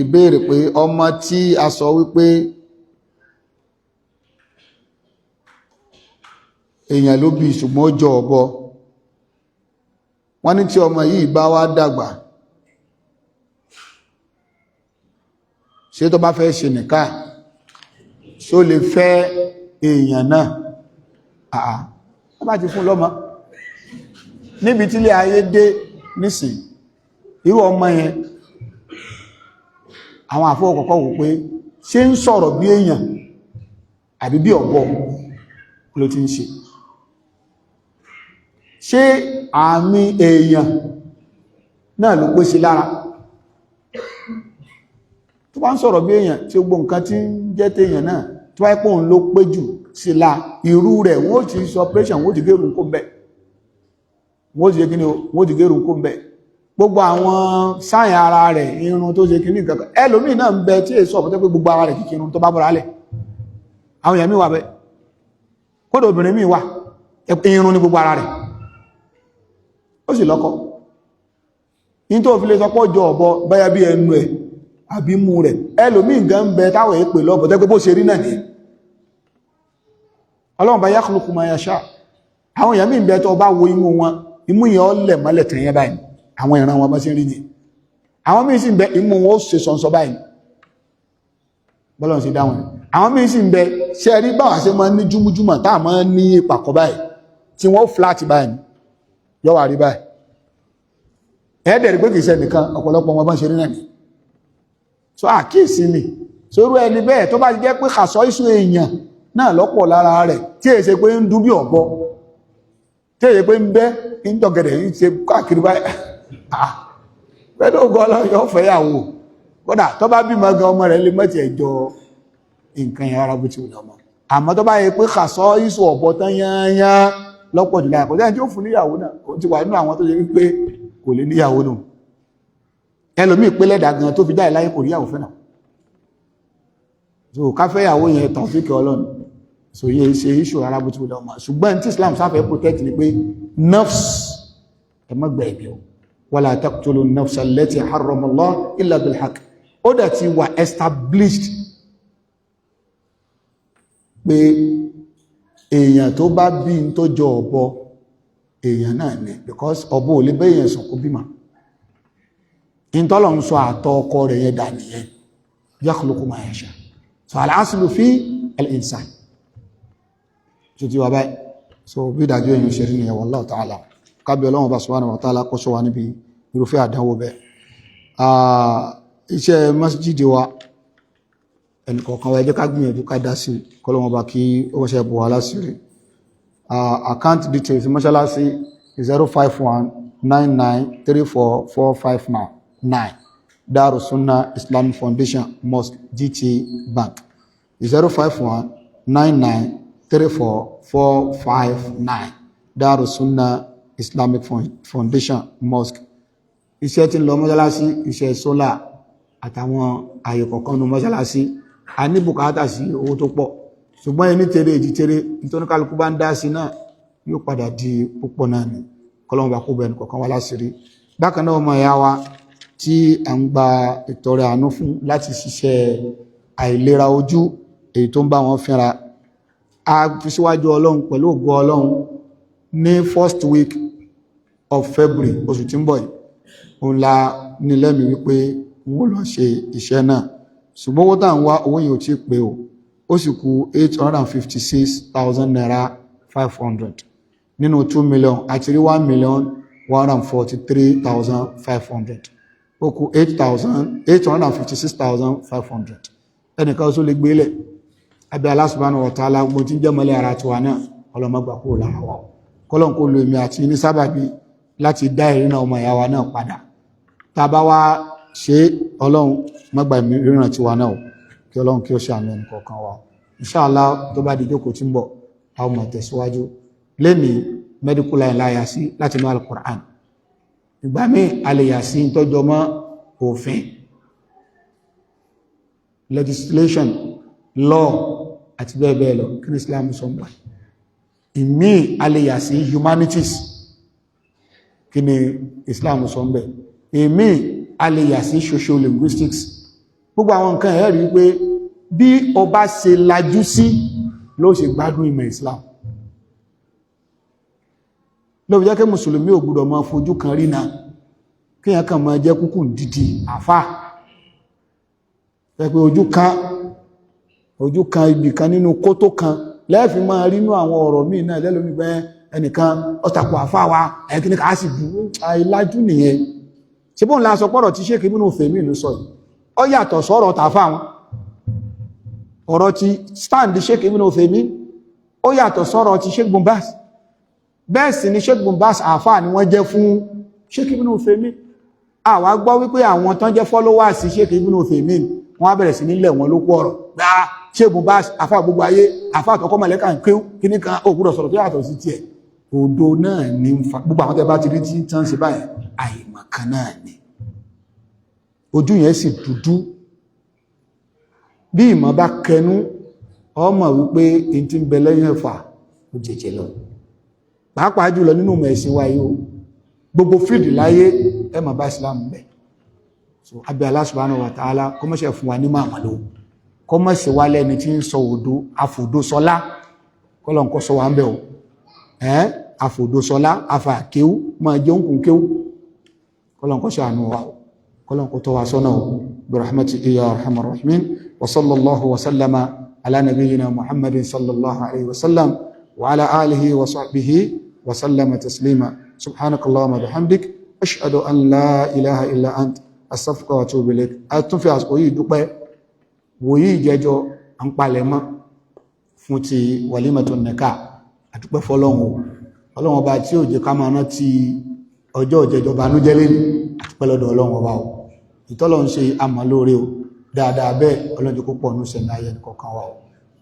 ìbéèrè pé ọmọ tí a sọ wípé èèyàn ló bí ṣùgbọ́n ó jọ ọ̀bọ, wọ́n ní tí ọmọ yìí bá wá dàgbà, ṣé tó bá fẹ́ ṣe nìká, ṣó lè fẹ́ èèyàn náà? Àà, wọ́n bá ti fún lọ́mọ níbi tí ilé ayé dé nísìn, irú ọmọ yẹn, àwọn àfọwọ́kọ̀kọ́ wò pé ṣé ń sọ̀rọ̀ bí èèyàn àbí bí ọ̀bọ ló ti ń ṣe. Ṣé àmì èèyàn náà ló pé sí lára? Tó bá ń sọ̀rọ̀ bí èèyàn, tí ó gbọ́ nǹkan tí ń jẹ́ téèyàn náà, tó bá pọ̀ òun ló pé jù sí la, irú rẹ̀, wọ́n ti sọ operation, wọ́n ti gẹ́rù kó bẹ̀, wọ́n ti ṣe kíni, wọ́n ti gẹ́rù kó bẹ̀, gbogbo àwọn sáyìn ara rẹ̀, irun tó ṣe kíní kankan. Ẹlòmíì náà ń bẹ tí èso ọ̀pọ̀ tó pé gbogbo ara rẹ̀ kìkì irun tó bá bọ́ra lẹ̀. Àwọn èèyàn míì wà bẹ́, kódà obìnrin míì wà, irun ní gbogbo ara rẹ̀, ó sì lọ́kọ. Ní tó fi lè sọ pé jọ ọ̀bọ, báyá bí ẹnu ẹ̀ àbí mú rẹ̀. Ẹlòmíì gan ń bẹ táwọn èpè lọ́bọ̀ tẹ́ pé bó ṣe rí náà ní Ọlọ́run bá yakhluqu ma yasha. Àwọn èèyàn míì ń bẹ, tó bá wo imú wọn, imú yẹn ó lẹ̀ mọ́lẹ̀ tẹ̀yẹ báyìí, àwọn ìran wọn bá ṣe rí ni. Àwọn míì sì ń bẹ, imú wọn ó ṣe sọ̀nsọ̀ báyìí, bọ́lọ̀ sí dáwọn. Àwọn míì sì ń bẹ, ṣe rí báwa ṣe máa ń ní júmújúmọ̀ táà máa ń ní ìpàkọ́ báyìí, tí wọ́n flat báyìí, yọ́ wà rí báyìí. Ẹ̀ẹ́dẹ̀ rí pé kìí ṣe nìkan, ọ̀pọ̀lọpọ̀ wọn bá ń ṣe rí náà ni. So àkíyèsí ni sórú ẹni bẹ́ẹ̀, tó bá ti jẹ́ pé kàṣọ ìṣù èèyàn náà lọ́pọ̀ lára rẹ̀, tí èyí ṣe pé ń dún bí ọ̀bọ, tí èyí pé ń bẹ́ ń tọ̀gẹ̀dẹ̀ ń ṣe káàkiri báyìí, pẹ̀lú ògo Ọlọ́run, yóò fẹ́yàwó. Kódà tó bá bímọ gan, ọmọ rẹ̀ lè mọ́tì ẹ̀jọ nǹkan yẹn rárá bó ti wù ọmọ. Àmọ́ tó bá yẹ pé kàṣọ ìṣù ọ̀bọ tán yányán lọ́pọ̀ jùlọ, kò sẹ́ni tí ó fún níyàwó náà. Ó ti wà nínú àwọn tó ṣe wípé kò lè níyàwó nù. Ẹlòmíì pé lẹ́dàá gan tó fi jáde láyé, kò ríyàwó fẹ́ náà. So káfẹ́yàwó yẹn, tàwfíkì Ọlọ́run. So yẹ ṣe iṣu rárá bó ti wù lọ́mọ. Ṣùgbọ́n tí Islam sáfẹ́ protect ni pé nafs, ẹ má gbẹ̀ ẹ̀mí o. Wala taqtulu nafsa allati harrama Allah illa bil haqq. Ó dẹ̀ ti wà established pé èèyàn tó bá bí n tó jọ ọ̀bọ, èèyàn náà ni, because ọ̀bọ ò lè bẹ́ èèyàn sùn kó bímọ. Ìtọ́lọ̀ ń sọ àtọ ọkọ rẹ̀ yẹn dà nìyẹn. Yakhluqu ma yasha. So al-aslu fi al-insan tó ti wà báyìí. So bí ìdájọ́ èèyàn ṣe rí nìyẹn, wallahu ta'ala. Kábí Ọlọ́run bá subhanahu wa ta'ala kó ṣọ́ wa níbi irúfẹ́ àdánwò bẹ́ẹ̀. Iṣẹ́ masjidi wa, ẹnìkọ̀ọ̀kan wa, ẹ jẹ́ ká gbìyànjú ká dá sí, kọ́lọ́wọ́n bá kí ó ṣe bò wá láṣìírí. Account details mọ́ṣáláṣí: 0519934459 9, Darussunnah Islamic Foundation Mosque, GT Bank, 0519934459, Darussunnah Islamic Foundation Mosque. Iṣẹ́ tí ń lọ mọ́ṣáláṣí, iṣẹ́ solar àtàwọn àyè kọ̀ọ̀kan nu mọ́ṣáláṣí, a ní bùkátà sí owó tó pọ̀. Ṣùgbọ́n ẹni tẹ́rẹ èjì tẹ́rẹ, nítorí kálukú bá ń dá sí náà, yóò padà di púpọ̀ náà ni. Kọ́lọ́mù bá kó bẹ̀rẹ̀ kọ̀ọ̀kan wá láṣìírí. Bákan náà, ọmọ ìyá wa tí a ń gba ìtọrẹ àánú fún láti ṣiṣẹ́ àìlera ojú èyí tó ń bá wọn fínra, a fi síwájú Ọlọ́run. Pẹ̀lú ògo Ọlọ́run, ní first week of February, oṣù tí ń bọ̀ yìí, òun la ní lẹ́mìí wípé wọ́n lọ ṣe iṣẹ́ náà. Ṣùgbọ́n owó tá à ń wá, owó yìí ò tí ì pé o. Ó sì kù ₦856,000 500 nínú 2 million. Àti rí 1,143,500, ó kù 8,856,500. Ẹnìkan tó lè gbélẹ̀ abẹ́ Allah subhanahu wa ta'ala, gbogbo tí ń jẹ́ mọ́lẹ̀ ara tiwa náà, ọlọ́mọgbà kúrò lára wa. Kọ́lọ́n kó lo èmi àti ní sábàbí láti dá ìrìnà ọmọ ìyá wa náà padà. Tá a bá wá ṣe, Ọlọ́run mọ́gbà ìrìnà tiwa náà, kí Ọlọ́run kí ó ṣe àmì ẹnìkọ̀ọ̀kan wa. Inshallah, tó bá di jókòó tí ń bọ̀, a ó máa tẹ̀síwájú. Lẹ́ni medical line láyà sí láti inú Al-Qur'an. Ìgbà míì, a lè yà sí tọ́jọ́ mọ́ òfin, legislation, law. àti bẹ́ẹ̀ bẹ́ẹ̀ lọ. Kí ni Islam sọ ń pa? Ìmí alẹ́yà sí humanities, kí ni Islam sọ ń bẹ̀? Ìmí alẹ́yà sí sociolinguistics. Gbogbo àwọn nǹkan ẹ̀ rí pé bí o bá ṣe lajú sí ló ṣe gbádùn ìmọ̀ Islam. Ló fi jẹ́ kí mùsùlùmí ò gbọ́dọ̀ máa fojú kan rí náà, kí yẹn kàn máa jẹ́ kúkù dídì àfá pé ojú kan ibì kan nínú kótó kan lẹ́ẹ̀fì máa rínú àwọn ọ̀rọ̀ míì náà lẹ́lómi pé ẹnìkan ọ̀tàkù àfá wa ẹ̀kíní ká sì bú. Àìlájú nìyẹn. Ṣe bóun la sọ pọ̀rọ̀ tí Sheikh Ibn Uthaymeen ló sọ yìí, ó yàtọ̀ sọ̀rọ̀ tàfá wọn. Ọ̀rọ̀ ti stand Sheikh Ibn Uthaymeen ó yàtọ̀ sọ̀rọ̀ ti Sheikh Bin Baz. Bẹ́ẹ̀ sì ni Sheikh Bin Baz, àfáà ni wọ́n jẹ́ fún Sheikh Ibn Uthaymeen. Àwa gbọ́ wípé àwọn tán jẹ́ followers Sheikh Ibn Uthaymeen, wọ́n á bẹ̀rẹ̀ sí nílẹ̀ wọn ló kú ọ̀rọ̀ gbá Sheikh Bin Baz, àfáà gbogbo ayé, àfáà tọkọ mọ̀lẹ́kà ń kéw kíní kan, ó gbọ́dọ̀ sọ̀rọ̀ tó yàtọ̀ sí tiẹ̀. Òdo náà ní ń fa gbogbo àwọn tẹ́ bá ti rí tí tán ṣe báyìí, àìmọ̀kan náà ni. Ojú yẹn sì dúdú. Bí ìmọ̀ bá kẹnu, ọmọ wípé in ti ń bẹ lẹ́yìn ẹ̀fà ó jẹjẹ lọ, pàápàá jùlọ nínú ìmọ̀ ẹ̀sìn wa yìí o. Gbogbo field láyé, ẹ máa bá Islam bẹ̀. So abẹ́ Allah subhanahu wa ta'ala kó má ṣe fún wa ní máàmà ló, kó má ṣe wá lẹ́ni tí ń sọ òdo àfòdó sọlá. Kọ́lọ̀ ń kọ́ sọ wa ń bẹ̀ o. Ẹ́ àfòdó sọlá, àfà kéwú máa jẹun kún kéwú. Kọ́lọ̀ ń kọ́ ṣe àánú wa o, kọ́lọ̀ ń kọ́ tọ́ wa sọ́nà o, bi rahmatihi ya arhamar rahimin. Wa sallallahu wa sallama ala nabiyyina Muhammadin sallallahu alayhi wa sallam wa ala alihi wa sahbihi wa sallama taslima. Subhanakallahumma bihamdik, ashhadu an la ilaha illa ant, astaghfiruka wa atubu ilaik. A tún fi àsìkò yìí dúpẹ́. Wòyí ìjẹjọ à ń palẹ̀ mọ́ fún ti walimatun nikah. Àdúpẹ́ fọ́lọ́run o, Ọlọ́run ọba tí ò jẹ́ ká máa rántí ọjọ́ ìjẹjọ banújẹ́ lẹ́nu. Àdúpẹ́ lọ́dọ̀ Ọlọ́run ọba o. Ìtọ́lọ̀ ń ṣe àmọ́ lóore o. Dáadáa bẹ́ẹ̀, Ọlọ́run jẹ́ kó pọ̀ ní sẹ̀mí ayé nìkọ̀ọ̀kan wa o.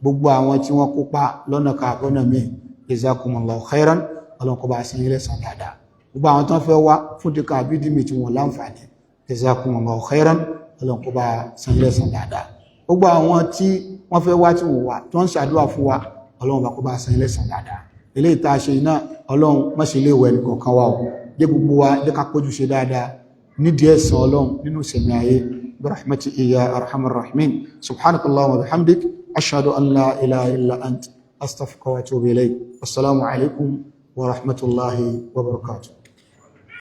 Gbogbo àwọn tí wọ́n kópa lọ́nà kàbọ́nà míì, jazakumullahu khairan, Ọlọ́run kó bá sí ilẹ̀ sàn dáadáa. Gbogbo àwọn tó ń fẹ́ wá fún ti kàbídìmí tí wọ́n láǹfààní, jazakumullahu khairan, Ọlọ́run kó bá san ilẹ̀ sàn dáadáa. Gbogbo àwọn tí wọ́n fẹ́ wá tí wọ́n wá tó ń ṣàdúrà fún wa, Ọlọ́run bá kó bá san ilẹ̀ sàn dáadáa. Eléyìí tá a ṣe iná, Ọlọ́run má ṣe lè wẹ̀ nìkọ̀ọ̀kan wa o. Jẹ́ gbogbo wa jẹ́ ká pójú ṣe dáadáa nídìí ẹ̀sán Ọlọ́run nínú ìsẹ̀mí ayé, برحمتك يا أرحم الراحمين. سبحانك اللهم وبحمدك، أشهد أن لا إله إلا أنت، أستغفرك وأتوب إليك. السلام عليكم ورحمة الله وبركاته.